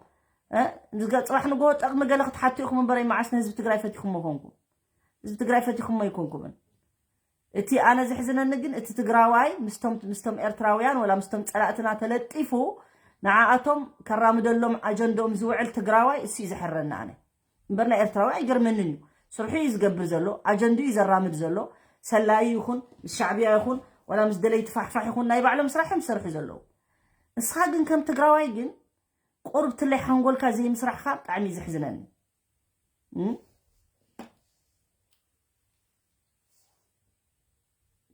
ፅባሕ ንጎ ጠቕሚ ገለ ክትሓቱ ኢኹም እምበረይ፣ መዓስ ንህዝቢ ትግራይ ፈቲኹሞ ኮንኩም? ህዝቢ ትግራይ ፈቲኹሞ ኣይኮንኩምን። እቲ ኣነ ዝሕዝነኒ ግን እቲ ትግራዋይ ምስቶም ምስቶም ኤርትራውያን ወላ ምስቶም ጸላእትና ተለጢፉ ንዓኣቶም ከራምደሎም ኣጀንዶም ዝውዕል ትግራዋይ እሱ እዩ ዝሕረኒ ኣነ። እምበር ናይ ኤርትራዊ ኣይገርመንን እዩ። ስርሑ እዩ ዝገብር ዘሎ፣ ኣጀንዱ እዩ ዘራምድ ዘሎ። ሰላዩ ይኹን ምስ ሻዕብያ ይኹን ወላ ምስ ደለይቲ ፋሕፋሕ ይኹን ናይ ባዕሎም ስራሕ እዮም ዝሰርሑ ዘለዉ። ንስኻ ግን ከም ትግራዋይ ግን ቁርብ ትለይ ሓንጎልካ ዘይምስራሕካ ብጣዕሚ እዩ ዘሕዝነኒ።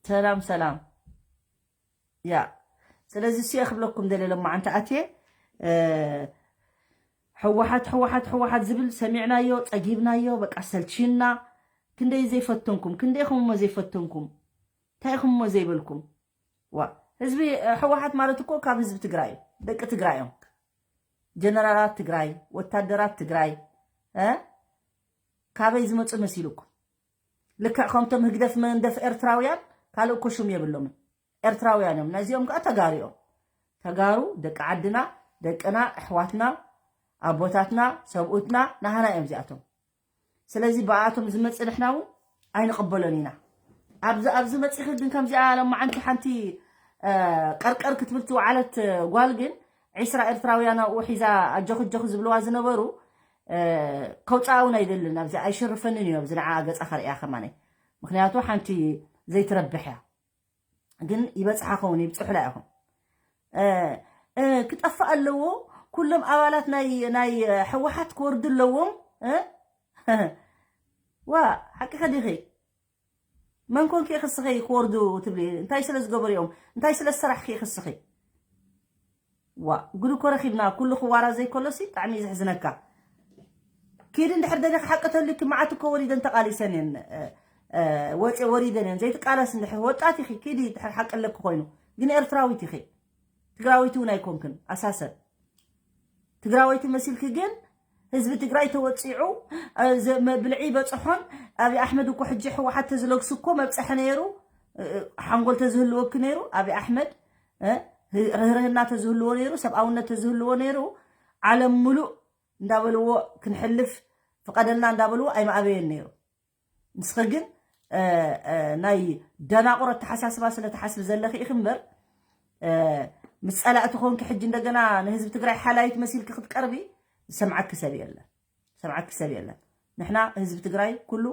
ሰላም ሰላም። ያ ስለዚ እሱ እየ ክብለኩም ደለ ሎማዓንቲ ኣትየ ሕወሓት ሕወሓት ሕወሓት ዝብል ሰሚዕናዮ፣ ፀጊብናዮ፣ በቃ ሰልችና። ክንደይ ዘይፈተንኩም፣ ክንደይ ኢኹም እሞ ዘይፈተንኩም፣ እንታይ ኢኹም እሞ ዘይበልኩም? ዋ ህዝቢ ሕወሓት ማለት እኮ ካብ ህዝቢ ትግራይ እዩ። ደቂ ትግራይ እዮም። ጀነራላት ትግራይ፣ ወታደራት ትግራይ እ ካበይ ዝመፁ መሲሉኩም? ልክዕ ከምቶም ህግደፍ መንደፍ ኤርትራውያን ካልእ እኮ ሹም የብሎምን። ኤርትራውያን እዮም። ነዚኦም ከዓ ተጋሩ እዮም። ተጋሩ ደቂ ዓድና፣ ደቅና፣ ኣሕዋትና፣ ኣቦታትና፣ ሰብኡትና ናህና እዮም እዚኣቶም። ስለዚ ብኣቶም ዝመፅእ ንሕና እውን ኣይንቕበሎን ኢና። ኣብዚ ኣብዚ መፂኺ ግን ከምዚኣ ሎማዓንቲ ሓንቲ ቀርቀር ክትብል ትወዓለት ጓል ግን ዒስራ ኤርትራውያን ኣብኡ ሒዛ ኣጆኺ ኣጆኺ ዝብልዋ ዝነበሩ ከውፅኣ እውን ኣይደልን። ኣብዚ ኣይሽርፈንን እዩ። ኣብዚ ንዓ ገፃ ከርእያ ከማነይ ምክንያቱ ሓንቲ ዘይትረብሕ እያ። ግን ይበፅሓ ኸውን ይብፅሑላ ኢኹም። ክጠፍእ ኣለዎ። ኩሎም ኣባላት ናይ ናይ ሕወሓት ክወርዱ ኣለዎም። ዋ ሓቂ ከዲኺ መን ኮንኪ ክስኺ ክወርዱ ትብሊ? እንታይ ስለ ዝገበሩ እዮም? እንታይ ስለ ዝሰራሕኪ ክስኺ? ዋ ጉድ እኮ ረኺብና። ኩሉ ክዋራ ዘይኮሎሲ ብጣዕሚ ዘሕዝነካ። ኪዲ እንድሕር ደሊኺ ሓቂ ተልዩኪ መዓት እኮ ወሪደን ተቓሊሰን እየን። ወፂ ወሪደን እየን ዘይትቃለስ እንድሕር ወጣት ኢኺ ኪዲ ድሕር ሓቂ ኣለኪ ኮይኑ ግን ኤርትራዊት ኢኺ። ትግራዊት እውን ኣይኮንክን ኣሳሰብ ትግራወይቲ መሲልኪ ግን ህዝቢ ትግራይ ተወፂዑ ብልዒ በፅሖን ኣብይ ኣሕመድ እኮ ሕጂ ሕወሓት ተዝለግሱ እኮ መብፀሐ ነይሩ። ሓንጎል ተዝህልወኪ ነይሩ ኣብይ ኣሕመድ ርህርህና ተዝህልዎ ነይሩ ሰብኣውነት ተዝህልዎ ነይሩ ዓለም ሙሉእ እንዳበልዎ ክንሕልፍ ፍቐደልና እንዳበልዎ ኣይማእበየን ነይሩ። ንስኺ ግን ናይ ደናቑር ኣተሓሳስባ ስለ ትሓስቢ ዘለኺ ኢኺ እምበር ምስ ፀላእቲ ኮንኪ ሕጂ እንደገና ንህዝቢ ትግራይ ሓላይት መሲልኪ ክትቀርቢ ዝሰምዓኪ ሰብ የለን። ዝሰምዓኪ ሰብ የለን። ንሕና ህዝቢ ትግራይ ኩሉ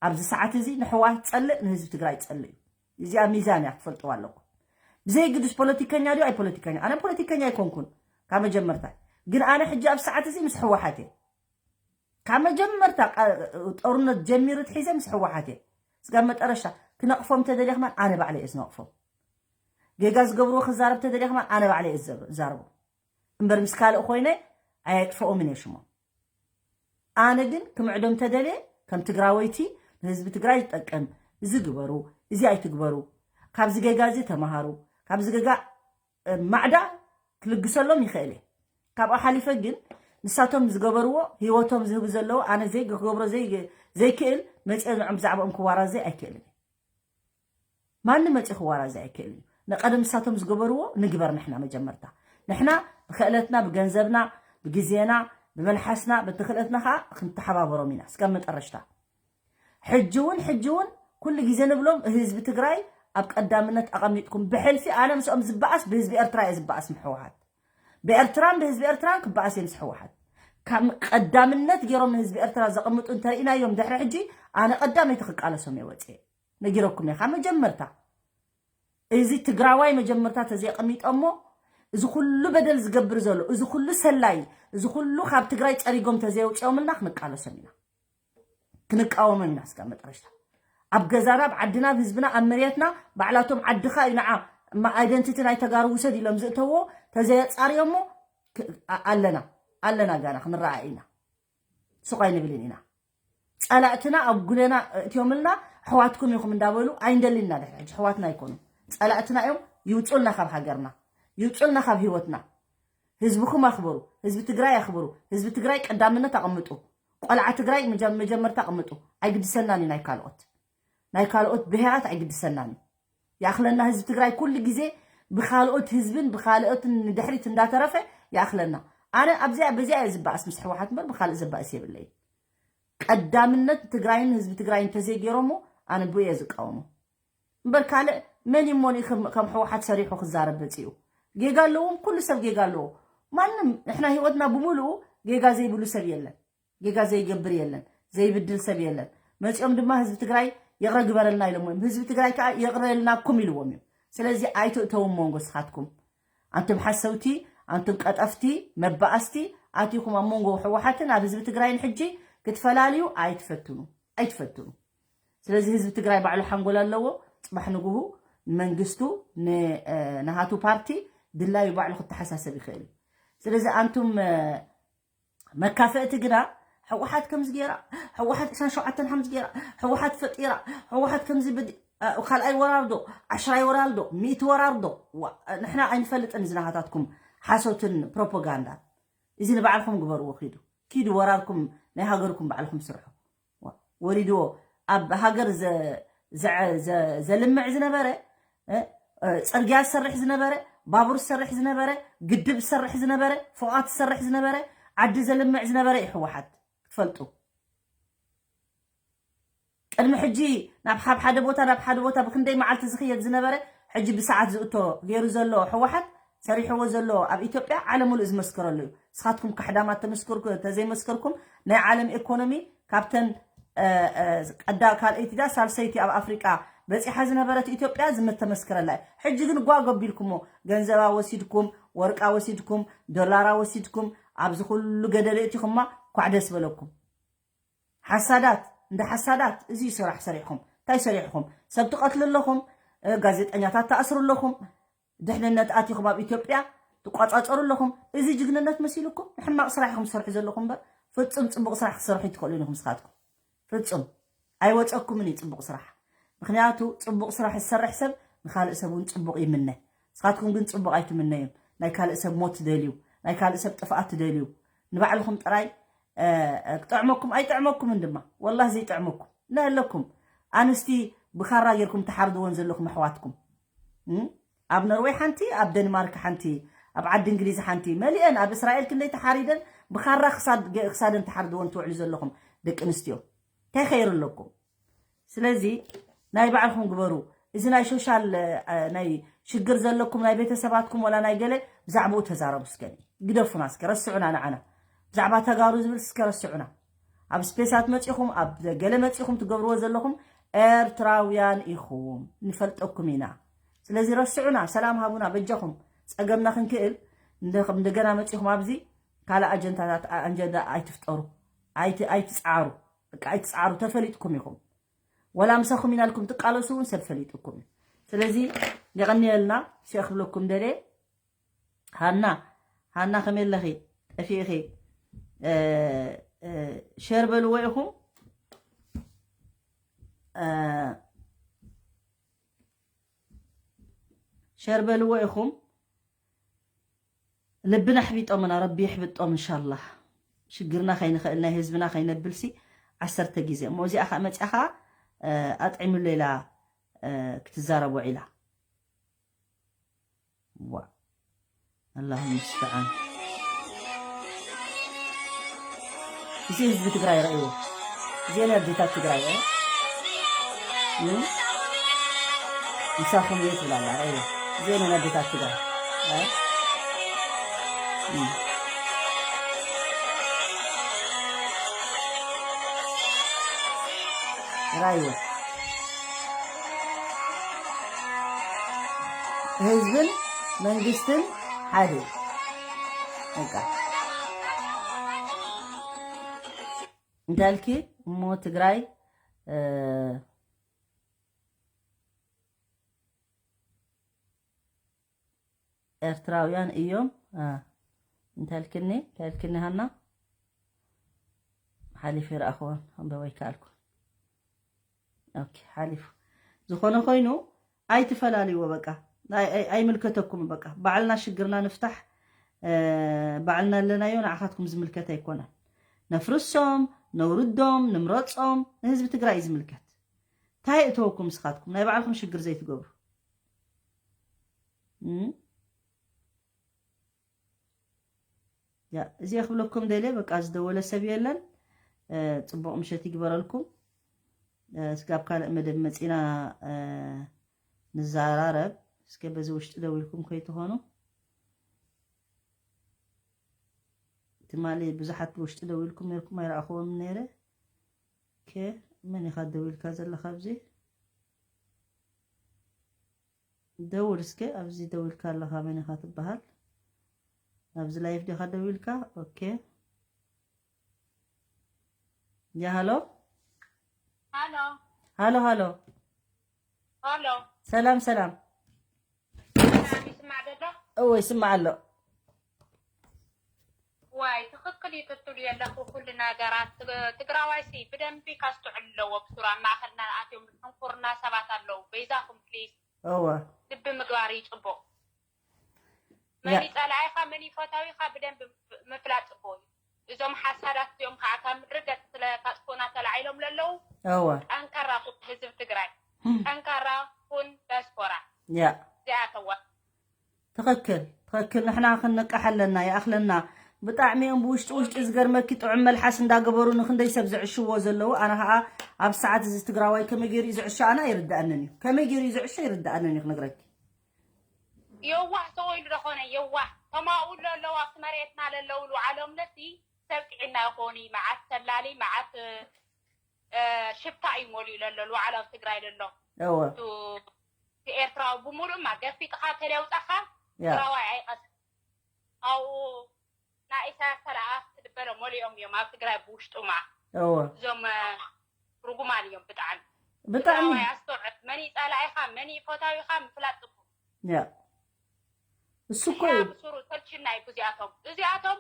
ኣብዚ ሰዓት እዚ ንሕወሓት ዝፀልእ ንህዝቢ ትግራይ ዝፀልእ እዩ። እዚኣ ሚዛን እያ ክትፈልጥዋ ኣለኩም። ብዘይግድስ ፖለቲከኛ ድዩ ኣይ ፖለቲከኛ ኣነ ፖለቲከኛ ኣይኮንኩን ካብ መጀመርታ። ግን ኣነ ሕጂ ኣብ ሰዓት እዚ ምስ ሕወሓት እየ ካብ መጀመርታ ጦርነት ጀሚሩ ትሒዘ ምስ ሕወሓት እየ ስጋብ መጠረሽታ ክነቕፎም ተደልየ ከማን ኣነ ባዕለ እየ ዝነቕፎም። ጌጋ ዝገብርዎ ክዛረብ ተደልየ ከማን ኣነ ባዕለ እየ ዝዛረቦ እምበር ምስ ካልእ ኮይነ ኣየጥፈኦምን እየ ሽሞም። ኣነ ግን ክምዕዶም ተደልየ ከም ትግራወይቲ ንህዝቢ ትግራይ ዝጠቅም እዚ ግበሩ፣ እዚ ኣይትግበሩ፣ ካብዚ ጌጋ እዚ ተምሃሩ፣ ካብዚ ጌጋ ማዕዳ ክልግሰሎም ይኽእል እየ። ካብኡ ሓሊፈ ግን ንሳቶም ዝገበርዎ፣ ህይወቶም ዝህቡ ዘለዉ፣ ኣነ ዘይክገብሮ ዘይክእል መፅአ ንዖም ብዛዕባኦም ክዋራዘይ ኣይክእልን። ማንም መፅኡ ክዋራዘ ኣይክእልን እዩ። ንቀደም ንሳቶም ዝገበርዎ ንግበር ንሕና መጀመርታ። ንሕና ብክእለትና፣ ብገንዘብና፣ ብግዜና፣ ብመልሓስና፣ በቲ ክእለትና ከዓ ክንተሓባበሮም ኢና እስከ መጠረሽታ። ሕጂ እውን ሕጂ እውን ኩሉ ግዜ ንብሎም ህዝቢ ትግራይ ኣብ ቀዳምነት ኣቐሚጥኩም ብሕልፊ ኣነ ምስኦም ዝበኣስ ብህዝቢ ኤርትራ እየ ዝበኣስ ምሕወሓት ብኤርትራን ብህዝቢ ኤርትራን ክበኣስ እየ ምስ ሕወሓት ካብ ቀዳምነት ገይሮም ንህዝቢ ኤርትራ ዘቐምጡ እንተርኢናዮም ድሕሪ ሕጂ ኣነ ቀዳመይቲ ክቃለሶም እየ ወፅየ ነጊረኩም እየ ካብ መጀመርታ እዚ ትግራዋይ መጀመርታ ተዘይቐሚጦሞ እዚ ኩሉ በደል ዝገብር ዘሎ እዚ ኩሉ ሰላይ እዚ ኩሉ ካብ ትግራይ ፀሪጎም ተዘየውፅኦምልና ክንቃለሶም ኢና ክንቃወሞም ኢና ስጋ መጠረሽታ ኣብ ገዛና ኣብ ዓድና ኣብ ህዝብና ኣብ መሬትና ባዕላቶም ዓድኻ እዩ ንዓ እማ ኣይደንቲቲ ናይ ተጋሩ ውሰድ ኢሎም ዝእተዎ ተዘየፃርዮሞ ኣለና ኣለና ጋና ክንረኣ ኢና ሱቕ ኣይንብልን ኢና ጸላእትና ኣብ ጉደና እትዮምልና ኣሕዋትኩም ኢኹም እንዳበሉ ኣይንደልን ኢና ድሕሪ ሕጂ ኣሕዋትና ኣይኮኑን ጸላእትና እዮም ይውፁልና ካብ ሃገርና ይውፁልና ካብ ህይወትና ህዝብኹም ኣኽብሩ ህዝቢ ትግራይ ኣኽብሩ ህዝቢ ትግራይ ቀዳምነት ኣቐምጡ ቆልዓ ትግራይ መጀመርታ ኣቐምጡ ኣይግድሰናን እዩ ናይ ካልኦት ናይ ካልኦት ብሄራት ኣይግድሰናን እዩ ይኣኽለና ህዝቢ ትግራይ ኩሉ ግዜ ብኻልኦት ህዝብን ብኻልኦትን ንድሕሪት እንዳተረፈ ይኣኽለና ኣነ ኣብዚኣ በዚኣ እየ ዝበኣስ ምስ ሕወሓት እምበር ብኻልእ ዘባእስ የብለይ ቀዳምነት ትግራይን ህዝቢ ትግራይ እንተዘይገይሮሞ ኣነ ብኡ እየ ዝቃወሞ እምበር ካልእ መን እሞ ከም ሕወሓት ሰሪሑ ክዛረብ መፂኡ ጌጋ ኣለዎም ኩሉ ሰብ ጌጋ ኣለዎ ማንም ንሕና ህይወትና ብምሉኡ ጌጋ ዘይብሉ ሰብ የለን ጌጋ ዘይገብር የለን ዘይብድል ሰብ የለን መፂኦም ድማ ህዝቢ ትግራይ ይቕረ ግበረልና ኢሎሞ እዮም ህዝቢ ትግራይ ከዓ ይቕረ ኢልናኩም ኢልዎም እዮም ስለዚ ኣይትእተው መንጎ ስኻትኩም ኣንቱም ሓሰውቲ ኣንቱም ቀጠፍቲ መባኣስቲ ኣቲኹም ኣብ መንጎ ህወሓትን ኣብ ህዝቢ ትግራይን ሕጂ ክትፈላልዩ ኣይትፈትኑ ኣይትፈትኑ ስለዚ ህዝቢ ትግራይ ባዕሉ ሓንጎል ኣለዎ ፅባሕ ንግሁ ንመንግስቱ ንናሃቱ ፓርቲ ድላዩ ባዕሉ ክተሓሳሰብ ይኽእል እዩ ስለዚ ኣንቱም መካፈእቲ ግና ህወሓት ከምዚ ገይራ ህወሓት ዕስራን ሸውዓተን ሓምዚ ገይራ ህወሓት ፈጢራ ህወሓት ከምዚ በዲ ካልኣይ ወራር ዶ ዓሽራይ ወራር ዶ ሚእቲ ወራር ዶ ንሕና ኣይንፈልጥን ዝናሃታትኩም ሓሶትን ፕሮፓጋንዳ እዚ ንባዕልኩም ግበርዎ ኪዱ ኪዱ ወራርኩም ናይ ሃገርኩም ባዕልኩም ስርሑ ወሪድዎ ኣብ ሃገር ዘልምዕ ዝነበረ ፅርግያ ዝሰርሕ ዝነበረ ባቡር ዝሰርሕ ዝነበረ ግድብ ዝሰርሕ ዝነበረ ፎቓት ዝሰርሕ ዝነበረ ዓዲ ዘልምዕ ዝነበረ እዩ ህወሓት ክትፈልጡ ቅድሚ ሕጂ ናብ ካብ ሓደ ቦታ ናብ ሓደ ቦታ ብክንደይ መዓልቲ ዝኽየድ ዝነበረ ሕጂ ብሰዓት ዝእቶ ገይሩ ዘሎ ህወሓት ሰሪሕዎ ዘሎ ኣብ ኢትዮጵያ ዓለም ሙሉእ ዝመስከረሉ እዩ። ንስኻትኩም ካሕዳማት ተመስክርኩ ተዘይመስከርኩም ናይ ዓለም ኢኮኖሚ ካብተን ቀዳ ካልኣይቲ ዳ ሳልሰይቲ ኣብ ኣፍሪቃ በፂሓ ዝነበረት ኢትዮጵያ ዝምተመስክረላ እዩ። ሕጂ ግን ጓ ገቢልኩሞ ገንዘባ ወሲድኩም ወርቃ ወሲድኩም ዶላራ ወሲድኩም ኣብዚ ኩሉ ገደል እቲኹማ ኳዕ ደስ በለኩም። ሓሳዳት እንደ ሓሳዳት እዚ ስራሕ ሰሪሕኹም እንታይ ሰሪሕኹም ሰብ ትቐትሉ ኣለኹም ጋዜጠኛታት ትኣስሩ ኣለኹም ድሕንነት ኣቲኹም ኣብ ኢትዮጵያ ትቋፃፀሩ ኣለኹም እዚ ጅግንነት መሲሉኩም ንሕማቕ ስራሕ ኢኹም ትሰርሑ ዘለኹም እምበር ፍፁም ፅቡቕ ስራሕ ክትሰርሑ ይትኽእሉን ኢኹም ስኻትኩም ፍፁም ኣይወፀኩምን እዩ ፅቡቕ ስራሕ ምክንያቱ ፅቡቕ ስራሕ ዝሰርሕ ሰብ ንካልእ ሰብ እውን ፅቡቕ ይምነ ስኻትኩም ግን ፅቡቕ ኣይትምነዩን ናይ ካልእ ሰብ ሞት ትደልዩ ናይ ካልእ ሰብ ጥፍኣት ትደልዩ ንባዕልኹም ጥራይ ክጥዕመኩም ኣይጥዕመኩምን ድማ ወላህ ዘይጥዕመኩም ነህለኩም ኣንስቲ ብኻራ ጌርኩም ትሓርድወን ዘለኹም ኣሕዋትኩም ኣብ ኖርወይ ሓንቲ ኣብ ደንማርክ ሓንቲ ኣብ ዓዲ እንግሊዝ ሓንቲ መሊአን ኣብ እስራኤል ክንደይ ተሓሪደን ብኻራ ክሳደን ትሓርድወን ትውዕሉ ዘለኹም ደቂ ኣንስትዮ እንታይ ኸይሩ ኣለኩም ስለዚ ናይ ባዕልኹም ግበሩ እዚ ናይ ሶሻል ናይ ሽግር ዘለኩም ናይ ቤተሰባትኩም ወላ ናይ ገለ ብዛዕባኡ ተዛረቡ እስከ ግደፉና እስከ ረስዑና ንዓና ብዛዕባ ተጋሩ ዝብል እስከ ረስዑና ኣብ ስፔሳት መፂኹም ኣብ ገለ መፂኹም ትገብርዎ ዘለኹም ኤርትራውያን ኢኹም ንፈልጠኩም ኢና ስለዚ ረስዑና ሰላም ሃቡና በጃኹም ፀገምና ክንክእል እንደገና መፂኹም ኣብዚ ካልእ ኣጀንዳታት ኣጀንዳ ኣይትፍጠሩ ኣይትፅዓሩ በቃ ኣይትፅዓሩ ተፈሊጥኩም ኢኹም ወላ ምሳኹም ኢና ኢልኩም ትቃለሱ እውን ሰብ ፈሊጥኩም እዩ ስለዚ የቐንየልና ሸ ክብለኩም ደልየ ሃና ሃና ከመይ ኣለኺ ጠፊእኺ ሸር በልዎ ኢኹም ሸር በልዎ ኢኹም። ልብና ኣሕቢጦምና፣ ረቢ የሕብጦም እንሻላህ። ሽግርና ከይንኽእል፣ ናይ ህዝብና ከይነብልሲ ዓሰርተ ግዜ እሞ፣ እዚኣ ኸዓ መፅያ ኸዓ ኣጥዒምሉ ኢላ ክትዛረቦ ኢላ። ዋ ኣላሁ ሙስተዓን። እዚ ህዝቢ ትግራይ ረእይዎ። እዚአን ኣዴታት ትግራይ እ እ ምሳኹም እየ ትብላ ኣላ። ረእይዎ። እዚአን ኣዴታት ትግራይ እ እ ራይዎ። ህዝብን መንግስትን ሓደ እዩ። በቃ እንዳልኪ እሞ ትግራይ ኤርትራውያን እዮም። እንታይ ልክኒ እንታይ ልክኒ ሃና ሓሊፉ ይረኣኽዎን ኣንበበ ይከኣልኩ። ኦኬ ሓሊፉ ዝኾነ ኮይኑ ኣይትፈላልይዎ። በቃ ኣይምልከተኩም። በቃ ባዕልና ሽግርና ንፍታሕ። ባዕልና ኣለናዮ ንዓኻትኩም ዝምልከት ኣይኮነን። ነፍርሶም፣ ነውርዶም፣ ንምረጾም ንህዝቢ ትግራይ እዩ ዝምልከት። እንታይ እተወኩም ንስኻትኩም ናይ ባዕልኩም ሽግር ዘይትገብሩ? ያ እዚኣ ክብለኩም ደልየ። በቃ ዝደወለ ሰብ የለን። ጽቡቕ ምሸት ይግበረልኩም። እስጋብ ካልእ መደብ መጺና ንዘራረብ። እስከ በዚ ውሽጢ ደው ኢልኩም ከይትኾኑ። ትማሊ ብዙሓት ብውሽጢ ደው ኢልኩም ነርኩም ኣይረኣኽዎም ነይረ። ከ መን ኢኻ ደው ኢልካ ዘለኻ ኣብዚ? ደውል እስከ ኣብዚ ደው ኢልካ ኣለኻ መን ኢኻ ትበሃል? ኣብዚ ላይፍ ዲኻ ደው ኢልካ? ኦኬ ያ ሃሎ ሃሎ ሃሎ ሃሎ ሃሎ ሰላም ሰላም ይስማዕ ዘሎ እወ ይስማዕ ኣሎ ዋይ ትኽክል እዩ ትትሉ የለኹ ኩሉ ነገራት ትግራዋይ ሲ ብደንቢ ካስትዕል ኣለዎ ብሱራ ማእኸልና ኣትዮም ሕንኩርና ሰባት ኣለዉ በይዛኹም ፕሊስ እወ ልቢ ምግባር እዩ ፅቡቕ መን ይፀላኢኻ መን ይፈታዊኻ ብደንቢ ምፍላጥ ፅቡቕ እዩ እዞም ሓሳዳት እዚኦም ከዓ ካብ ምድሪ ገፅ ስለ ካጥፉና ተላዒሎም ለለዉ እወ ጠንካራ ኩን ህዝብ ትግራይ ጠንካራ ኩን ዲያስፖራ ያ እዚኣተዋ ትኽክል ትኽክል ንሕና ክንነቅሕ ኣለና ይኣኽለና ብጣዕሚ እዮም ብውሽጢ ውሽጢ ዝገርመኪ ጥዑም መልሓስ እንዳገበሩ ንክንደይ ሰብ ዝዕሽዎ ዘለዉ ኣነ ከዓ ኣብ ሰዓት እዚ ትግራዋይ ከመይ ገይሩ እዩ ዝዕሾ ኣነ ኣይርድኣንን እዩ ከመይ ገይሩ እዩ ዝዕሾ ኣይርድኣንን እዩ ክነግረኪ የዋህ ሰው ኢሉ ደኾነ የዋህ ተማኡ ለለዉ ኣብቲ መሬትና ለለዉ ልውዓሎም ነሲ ሰብ ጥዒና ይኾኑ መዓት ተላሊ መዓት ሽፍታ እዩ ሞሊኡ ለሎ ልውዓል ኣብ ትግራይ ለሎ እወ ኤርትራዊ ብምሉእ ማ ገፊጥኻ ተለውፃኻ ያ ትግራዋይ ኣይቀስ ኣብኡ ናይ ኢሳያስ ተለኣኽ ትድበለ ሞሊኦም እዮም ኣብ ትግራይ ብውሽጡ ማ እወ እዞም ርጉማን እዮም ብጣዕሚ ብጣዕሚ ትግራዋይ ኣስተውዕል መን ይፀላኢኻ መን ይፈታዊኻ ምፍላጥ ፅቡቅ ያ እሱ እኮ ሕያ እዩ ብሱሩ ተልችና እዩ እዚኣቶም እዚኣቶም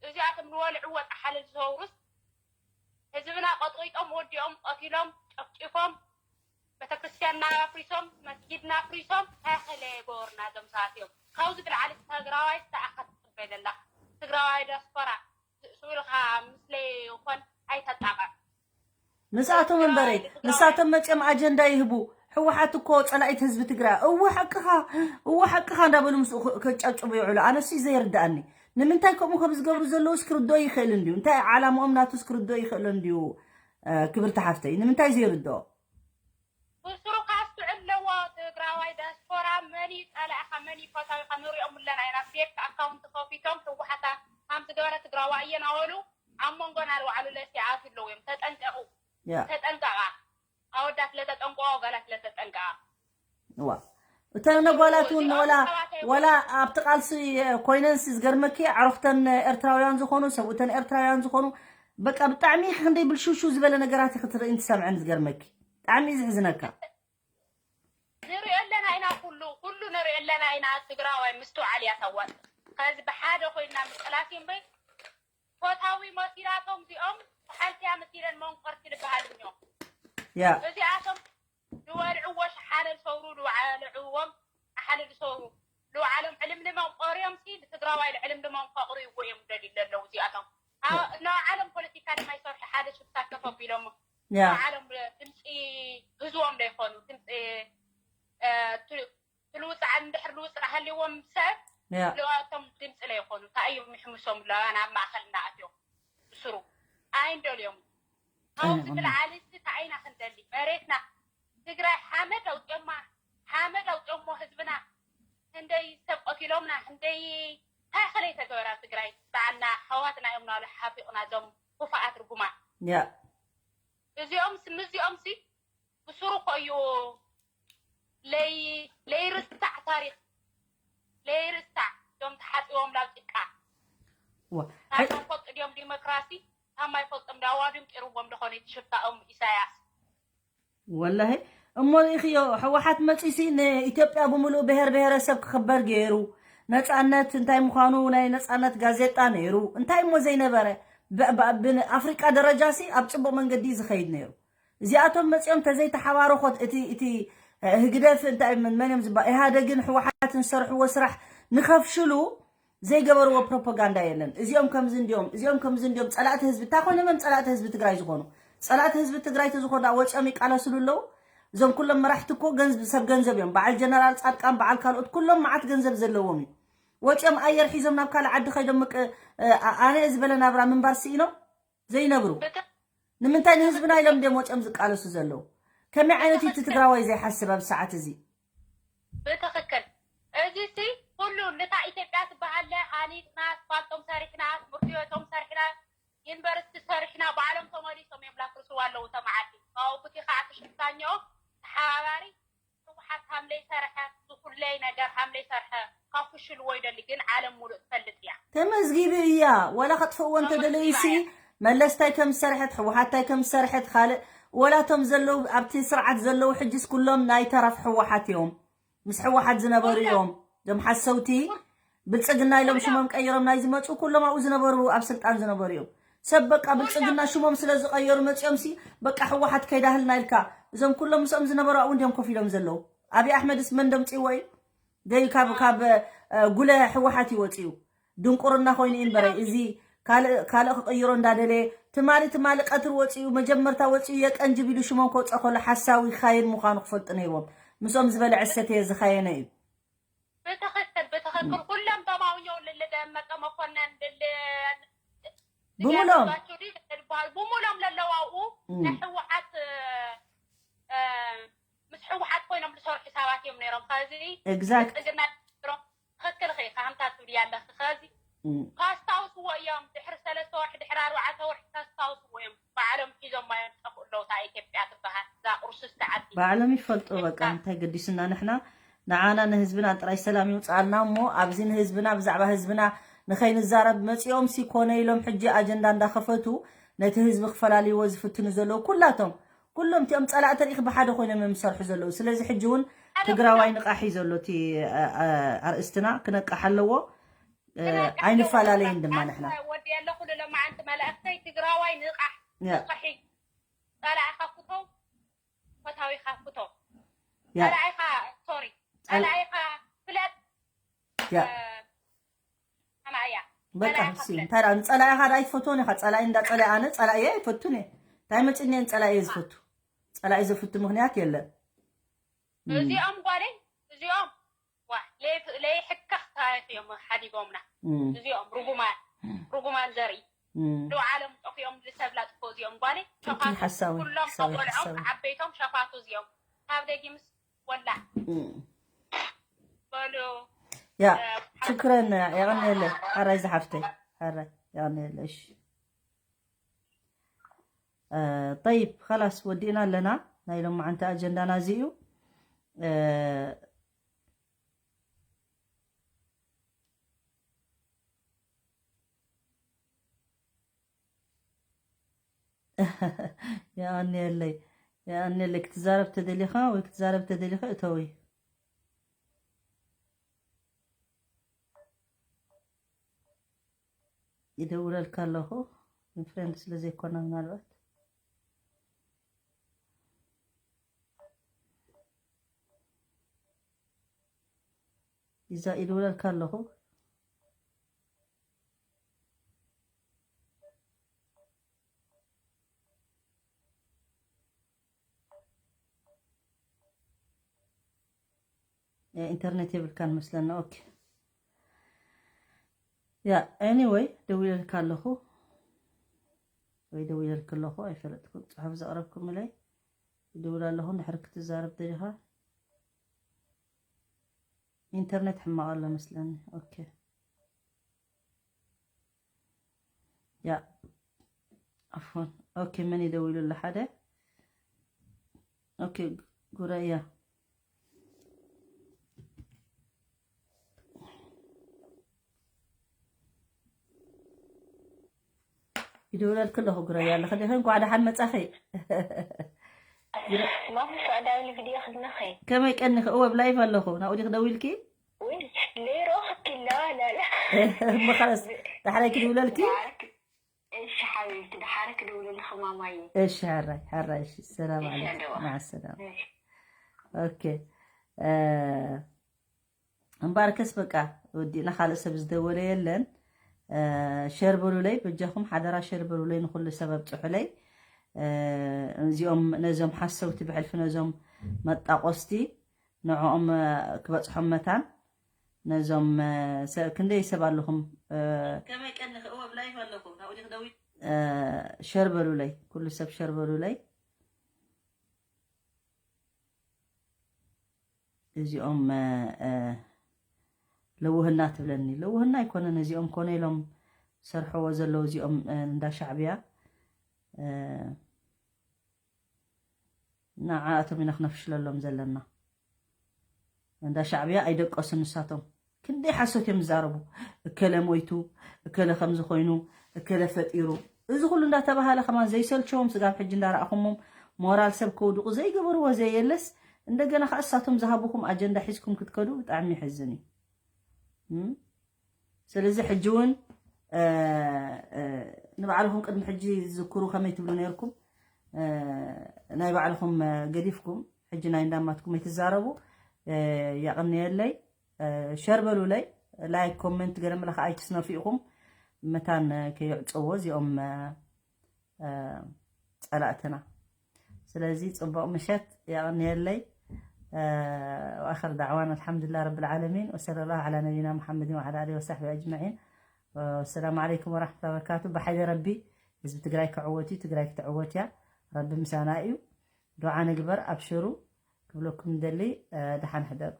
እዚኣቶም ንወልዕዎ ጣሓለ ዝሰውሩስ ህዝብና ቀጥቂጦም ወዲኦም ቀቲሎም ጨፍጭፎም ቤተክርስትያንና ኣፍሪሶም መስጊድና ኣፍሪሶም ታኸለ የገበሩና እዞም ሰባት እዮም ካብዚ ብልዓሊ ትግራዋይ ዝተኣኸት ትፅበይ ዘላ ትግራዋይ ዲያስፖራ ስኡ ኢልካ ምስለይ ይኾን ኣይተጣቐዕ ንሳቶም እምበረይ ንሳቶም መፅኦም ኣጀንዳ ይህቡ ህወሓት እኮ ፀላኢት ህዝቢ ትግራይ እወ ሓቅኻ እወ ሓቅኻ እንዳበሉ ምስኡ ከጫጭቡ ይውዕሉ ኣነሲ ዘይርድኣኒ ንምንታይ ከምኡ ከም ዝገብሩ ዘለዉ እስክርዶ ይኽእል እንድዩ እንታይ ዓላምኦም ናቱ እስክርዶ ይኽእል እንድዩ ክብርቲ ሓፍተይ ንምንታይ ዘይርድኦ ብስሩ ካስትዑ ኣለዎ ትግራዋይ ዲያስፖራ መን እዩ ፀላእኻ መን እዩ ፈታዊኻ ንሪኦም ኣለና ኢና ፌክ ኣካውንት ከፊቶም ህወሓታ ከም ዝገበረ ትግራዋ እየን ኣወሉ ኣብ መንጎና ልውዓሉ ለሲ ኣት ኣለዉ እዮም ተጠንቀቁ ያ ተጠንቀቃ ኣወዳት ለተጠንቀቁ ኣወጋላት ለተጠንቀቃ ዋ እተን ነጓላት እውን ወላ ወላ ኣብቲ ቃልሲ ኮይነንስ ዝገርመኪ ዓረኽተን ኤርትራውያን ዝኾኑ ሰብኡተን ኤርትራውያን ዝኾኑ በቃ ብጣዕሚ ክንደይ ብልሽውሽው ዝበለ ነገራት ክትርእን ትሰምዐን ዝገርመኪ ብጣዕሚ እዩ ዝሕዝነካ ንሪኦ ኣለና ኢና ኩሉ ኩሉ ንሪኦ ኣለና ኢና ትግራዋይ ምስትውዓል እያ ተዋል ከዚ ብሓደ ኮይና ምጥላት እዩ እምበይ ፎታዊ መሲላቶም እዚኦም ሓልቲያ መሲለን መንቆርቲ ዝበሃል እዮም ያ እዚኣቶም ዝበልዕዎ ሸሓነ ዝሰብሩ፣ ዝበልዕዎም ሸሓነ ዝሰብሩ፣ ንባዕሎም ዕልምልሞም ቆርዮም ሲ ንትግራዋይ ዕልምልሞም ከቕርይዎ እዮም ደልዩ ዘለዉ እዚኣቶም። ኣ- ንባዕሎም ፖለቲካ ድማ ይሰርሑ፣ ሓደ ሽፍታ ከፍ ኣቢሎም ያ ንባዕሎም ድምፂ ህዝቦም ዶ ይኾኑ? ድምፂ እ፣ ት- ትልውፃዕ እንድሕር ልውፃዕ ሃልዎም ሰብ ያ ንባቶም ድምፂ ለይኾኑ እንታይ እዮም ይሕምሶም ኣለዉ ናብ ማእኸል እናኣትዮም ብስሩ ኣይንደልዮም ካብዚ ኣይንዕመ- ብልዓሊ ሲ እንታይ ኢና ክንደሊ መሬትና ትግራይ ሓመድ ኣውፅዮማ ሓመድ ኣውፅዮሞ ህዝብና ክንደይ ሰብ ቀቲሎምና ክንደይ እንታይ ኸለይ ተገበራ ትግራይ ባዕልና ኣሕዋትና እዮም ናሉ ሓፊቕና እዞም ክፉኣት ርጉማት ያ እዚኦም ሲ ምስዚኦም ሲ ብስሩ ኮዩ ለይ ለይርሳዕ ታሪኽ ለይርሳዕ እዞም ተሓፂቦም ናብ ጭቃ ዋ ታማይ ፈልጡ ድዮም ዲሞክራሲ ታማይ ፈልጦም ዳዋድም ቂርዎም ዝኾነ ሽፍታኦም ኢሳያስ ወላሂ እሞ ርኢኽዮ ህወሓት መፂሲ ንኢትዮጵያ ብምሉእ ብሄር ብሄረሰብ ክኽበር ገይሩ ነፃነት እንታይ ምዃኑ ናይ ነፃነት ጋዜጣ ነይሩ እንታይ እሞ ዘይነበረ ብ- ብ- ብኣፍሪቃ ደረጃ ሲ ኣብ ፅቡቅ መንገዲ እዩ ዝኸይድ ነይሩ እዚኣቶም መፂኦም ተዘይተሓባረኾት እቲ እቲ ህግደፍ እንታይ መን መን እዮም ዝበሃል ኢህኣደግን ህወሓትን ዝሰርሕዎ ስራሕ ንኸፍሽሉ ዘይገበርዎ ፕሮፓጋንዳ የለን እዚኦም ከምዚ እንዲዮም እዚኦም ከምዚ እንዲዮም ፀላእቲ ህዝቢ እንታይ ኮይኖም እዮም ፀላእቲ ህዝቢ ትግራይ ዝኾኑ ፀላእቲ ህዝቢ ትግራይ ተዝኾኑ ወፂኦም ይቃለስሉ ኣለዉ እዞም ኩሎም መራሕቲ እኮ ገንዝ- ሰብ ገንዘብ እዮም በዓል ጀነራል ፃድቃን በዓል ካልኦት ኩሎም መዓት ገንዘብ ዘለዎም እዩ ወፂኦም ኣየር ሒዞም ናብ ካልእ ዓዲ ከይዶም ምቅ- እ፣ ኣ- ኣነ ዝበለ ናብራ ምንባር ስኢኖም ዘይነብሩ ብት- ንምንታይ ንህዝብና ኢሎም ድዮም ወፂኦም ዝቃለሱ ዘለዉ ከመይ ዓይነት እዩ እቲ ትግራዋይ ዘይሓስብ ኣብ ሰዓት እዚ ብትኽክል እዚ ሲ ኩሉ ንታ ኢትዮጵያ ትበሃለ ሃኒፅና ኣስፋልቶም ሰሪሕና ትምህርቲ ቤቶም ሰሪሕና ዩኒቨርሲቲ ሰሪሕና ባዕሎም ተመሊሶም እዮም ላፍርስዋ ኣለዉ ተመዓዲ ካብኡ እቲ ከዓ ትሽፍታኛኦም ተሓባባሪ ህወሓት ሃምለይ ሰረሐ ዝኩለይ ነገር ሃምለይ ሰርሐ ካብ ክሽልዎ ይደሊ ግን ዓለም ሙሉእ ትፈልጥ እያ ተመዝጊቡ እያ ዋላ ከጥፍእዎ እንተደለዩ ሲ መለስታይ ከም ዝሰርሐት ህወሓትታይ ከም ዝሰርሐት ካልእ ወላቶም ዘለዉ ኣብቲ ስርዓት ዘለዉ ሕጅስ ኩሎም ናይ ተረፍ ህወሓት እዮም ምስ ህወሓት ዝነበሩ እዮም እዞም ሓሰውቲ ብልፅግና ኢሎም ሽሞም ቀይሮም ናይ ዝመፁ ኩሎም ኣብኡ ዝነበሩ ኣብ ስልጣን ዝነበሩ እዮም ሰብ በቃ ብልፅግና ሽሞም ስለ ዝቀየሩ መፂኦም ሲ በቃ ህወሓት ከይዳህልና ኢልካ እዞም ኩሎም ምስኦም ዝነበሩ ኣብኡ እንዲዮም ኮፍ ኢሎም ዘለዉ ኣብይ ኣሕመድስ መን ደምፅዎ እዩ ደይ ካብ ካብ እ፣ ጉለ ህወሓት ይወፅኡ ድንቁርና ኮይኑ እዩ እምበረ እዚ ካልእ ካልእ ክቅይሮ እንዳደለየ ትማሊ ትማሊ ቀትሪ ወፅኡ መጀመርታ ወፅኡ የቀንጅብ ኢሉ ሽሞም ከውፀእ ከሎ ሓሳዊ ካየን ምዃኑ ክፈልጡ ነይርዎም ምስኦም ዝበልዐ ዝሰተየ ዝኻየነ እዩ ብትኽክል ብትኽክል ኩሎም ተማውኘው ልልደመቀ መኮነን ድል ብምሎም ባቸው ድል በሃሉ ብምሎም ለለዋኡ ናይ ህወሓት እ፣ ምስ ህወሓት ኮይኖም ዝሰርሑ ሰባት እዮም ነይሮም ከዚ exact ብልፅግና ትክክል ኸ ከምታ ትብልያ ኣለኺ ከዚ ካስታውስዎ እዮም ድሕሪ ሰለስተ ወርሒ ድሕሪ ኣርባዕተ ወርሒ ካስታውስዎ እዮም ባዕሎም ሒዞማ እዮም ዝጠፍኡ ኣለዉ እታ ኢትዮጵያ ትበሃል እዛ ቁርስስቲ ዓዲ ባዕሎም ይፈልጡ በቃ እንታይ ገዲስና ንሕና ንዓና ንህዝብና ጥራይ ሰላም ይውፅኣልና እሞ ኣብዚ ንህዝብና ብዛዕባ ህዝብና ንኸይንዛረብ መፂኦም ሲ ኮነ ኢሎም ሕጂ ኣጀንዳ እንዳኸፈቱ ነቲ ህዝቢ ክፈላልይዎ ዝፍትኑ ዘለዉ ኩላቶም ኩሎም እቲኦም ፀላእቲ ርኢኽ ብሓደ ኮይኖም እዮም ዝሰርሑ ዘለዉ ስለዚ ሕጂ እውን ትግራዋይ ንቃሕ እዩ ዘሎ እቲ እ፣ እ፣ ኣርእስትና ክነቃሕ ኣለዎ እ፣ ኣይንፈላለይን ድማ ንሕና ወዲ ኣለኹ ልለማዓንቲ መላእክተይ ትግራዋይ ንቃሕ ያ ንቃሒ ጸላኢኻ ፍተው ፈታዊኻ ፍተው ያ ጸላኢኻ ሶሪ ጸላኢኻ ፍለጥ ያ ከማያ በቃ እሺ እንታይ ደኣ ንጸላኢኻ ደኣ ኣይትፈትዎን ኢኻ ጸላኢ እንዳ ጸላኢ ኣነ ጸላኢየ ኣይፈቱን እየ እንታይ መጽኒ ንጸላኢየ ዝፈቱ ጸላኢ ዘፍቱ ምኽንያት የለን እዚኦም ጓለይ እዚኦም ዋ ለይሕከኽ ታየት እዮም ሓዲጎምና እዚኦም ርጉማን ርጉማን ዘርኢ ንባዕሎም ጠፊኦም ዝሰብላ ጥፎ እዚኦም ጓለይ ሸፋቱ ሓሳዊ ኩሎም ሓሳዊ ቆልዖም ሓሳዊ ዓበይቶም ሸፋቱ እዚኦም ካብ ደጊምስ ወላ በሉ ያ ሽክረን የቐንየለ ሓራይ ዝሓፍተይ ሓራይ የቐንየለ እሺ ጠይብ ከላስ ወዲእና ኣለና ናይ ሎማዓንቲ ኣጀንዳና እዚ እዩ የቐንየለይ የቐንየለይ ክትዛረብ ተደሊኻ ወይ ክትዛረብ ተደሊኻ እተዊ ይደውለልካ ኣለኹ ፍሬንድ ስለ ዘይኮና ምናልባት እዛ ይድውለልካ ኣለኹ። ኢንተርኔት የብልካን መስለና። ኦኬ፣ ያ፣ ኤኒወይ፣ ደዊለልካ ኣለኹ ወይ ደዊለልክ ኣለኹ፣ ኣይፈለጥኩን። ጽሑፍ ዘቕረብኩምለይ ይድውል ኣለኹ። እንድሕር ክትዛረብ ደሊኻ፣ ኢንተርኔት ሕማቕ ኣሎ መስለኒ። ኦኬ፣ ያ፣ ኣፎን። ኦኬ፣ መን ይደዊሉ ኣሎ? ሓደ። ኦኬ፣ ጉረያ። ይደውለልክ ኣለኹ፣ ጉረያ ኣለኸ ዲኺ? እንኳዕ ደሓን መጻኺ። ማሚ፣ ሰዕዳዊ ቪድዮ ክድነኺ። ከመይ ቀኒኺ? እወ፣ ኣብ ላይቭ ኣለኹ። ናብኡ ዲኺ ደዊልኪ? ውይ፣ ለይረኽብኪ፣ ላ፣ ላ፣ ላ። እሞ ኸለስ፣ ዳሕራይ ክድውለልኪ? ደሓር ክ-፣ እሺ ሓቢብቲ፣ ደሓር ክድውለልኺ ማማዬ። እሺ፣ ሕራይ፣ ሕራይ፣ እሺ። ሰላም እሺ፣ ዓለይኩም። ኣደዋ። መዓ ሰላም። እሺ። ኦኬ። እ፣ እምበኣርከስ በቃ ወዲእና፣ ካልእ ሰብ ዝደወለ የለን። እ፣ ሸር በሉለይ በጃኹም፣ ሓደራ ሸር በሉለይ፣ ንኹሉ ሰብ ኣብጽሑለይ። እ፣ እዚኦም ነዞም ሓሰውቲ ብሕልፊ ነዞም መጣቆስቲ ንዕኦም፣ እ፣ ክበጽሖም መታን ነዞም፣ እ፣ ሰብ፣ ክንደይ ሰብ ኣለኹም? እ፣ ከመይ ቀኒኺ? እወ፣ ኣብ ላይቭ ኣለኹ። ናብኡ ዲኺ ደዊ-፣ እ፣ ሸር በሉለይ፣ ኩሉ ሰብ ሸር በሉለይ። እዚኦም፣ እ፣ እ፣ ለውህና ትብለኒ። ለውህና ኣይኮነን፣ እዚኦም ኮነ ኢሎም ሰርሕዎ ዘለዉ እዚኦም፣ እ፣ እንዳ ሻዕብያ፣ እ፣ ንዓኣቶም ኢና ክነፍሽለሎም ዘለና። እንዳ ሻዕብያ ኣይደቀሱን ንሳቶም። ክንደይ ሓሶት እዮም ዝዛረቡ። እከለ ሞይቱ፣ እከለ ከምዚ ኮይኑ፣ እከለ ፈጢሩ። እዚ ኩሉ እንዳተባሃለ ከማን ዘይሰልችዎም ስጋብ ሕጂ እንዳረኣኹሞም ሞራል ሰብ ከውድቑ ዘይገበርዎ ዘየለስ እንደገና ከኣ እሳቶም ዝሃቡኹም ኣጀንዳ ሒዝኩም ክትከዱ ብጣዕሚ የሕዝን እዩ። እም? ስለዚ ሕጂ እውን፣ እ፣ እ፣ ንባዕልኹም ቅድሚ ሕጂ ዝዝክሩ ከመይ ትብሉ ነይርኩም? እ፣ ናይ ባዕልኹም፣ እ፣ ገዲፍኩም ሕጂ ናይ እንዳማትኩም ኣይትዛረቡ። እ፣ የቐንየለይ። እ፣ ሸር በሉለይ፣ ላይክ፣ ኮመንት ገለ መለ ከዓ ኣይትስነፉ ኢኹም። መታን፣ እ፣ ከየዕፀዎ እዚኦም፣ እ፣ እ፣ ጸላእትና። ስለዚ ጽቡቕ ምሸት፣ የቐንየለይ። እ፣ ወኣኽር ዳዕዋና ኣልሓምዱሊላህ ረብል ዓለሚን፣ ወሰለላሁ ዓላ ነቢና ሙሓመድን ወዓላ ኣሊሂ ወሳሕቢሂ ኣጅመዒን። ወሰላሙ ዓለይኩም ወራሕመቱላሂ ወበረካቱ። ብሓይሊ ረቢ ህዝቢ ትግራይ ክዕወት እዩ፣ ትግራይ ክትዕወት እያ። ረቢ ምሳና እዩ። ዱዓ ንግበር፣ ኣብሽሩ ክብለኩም ደሊ። እ፣ ደሓን ሕደሩ።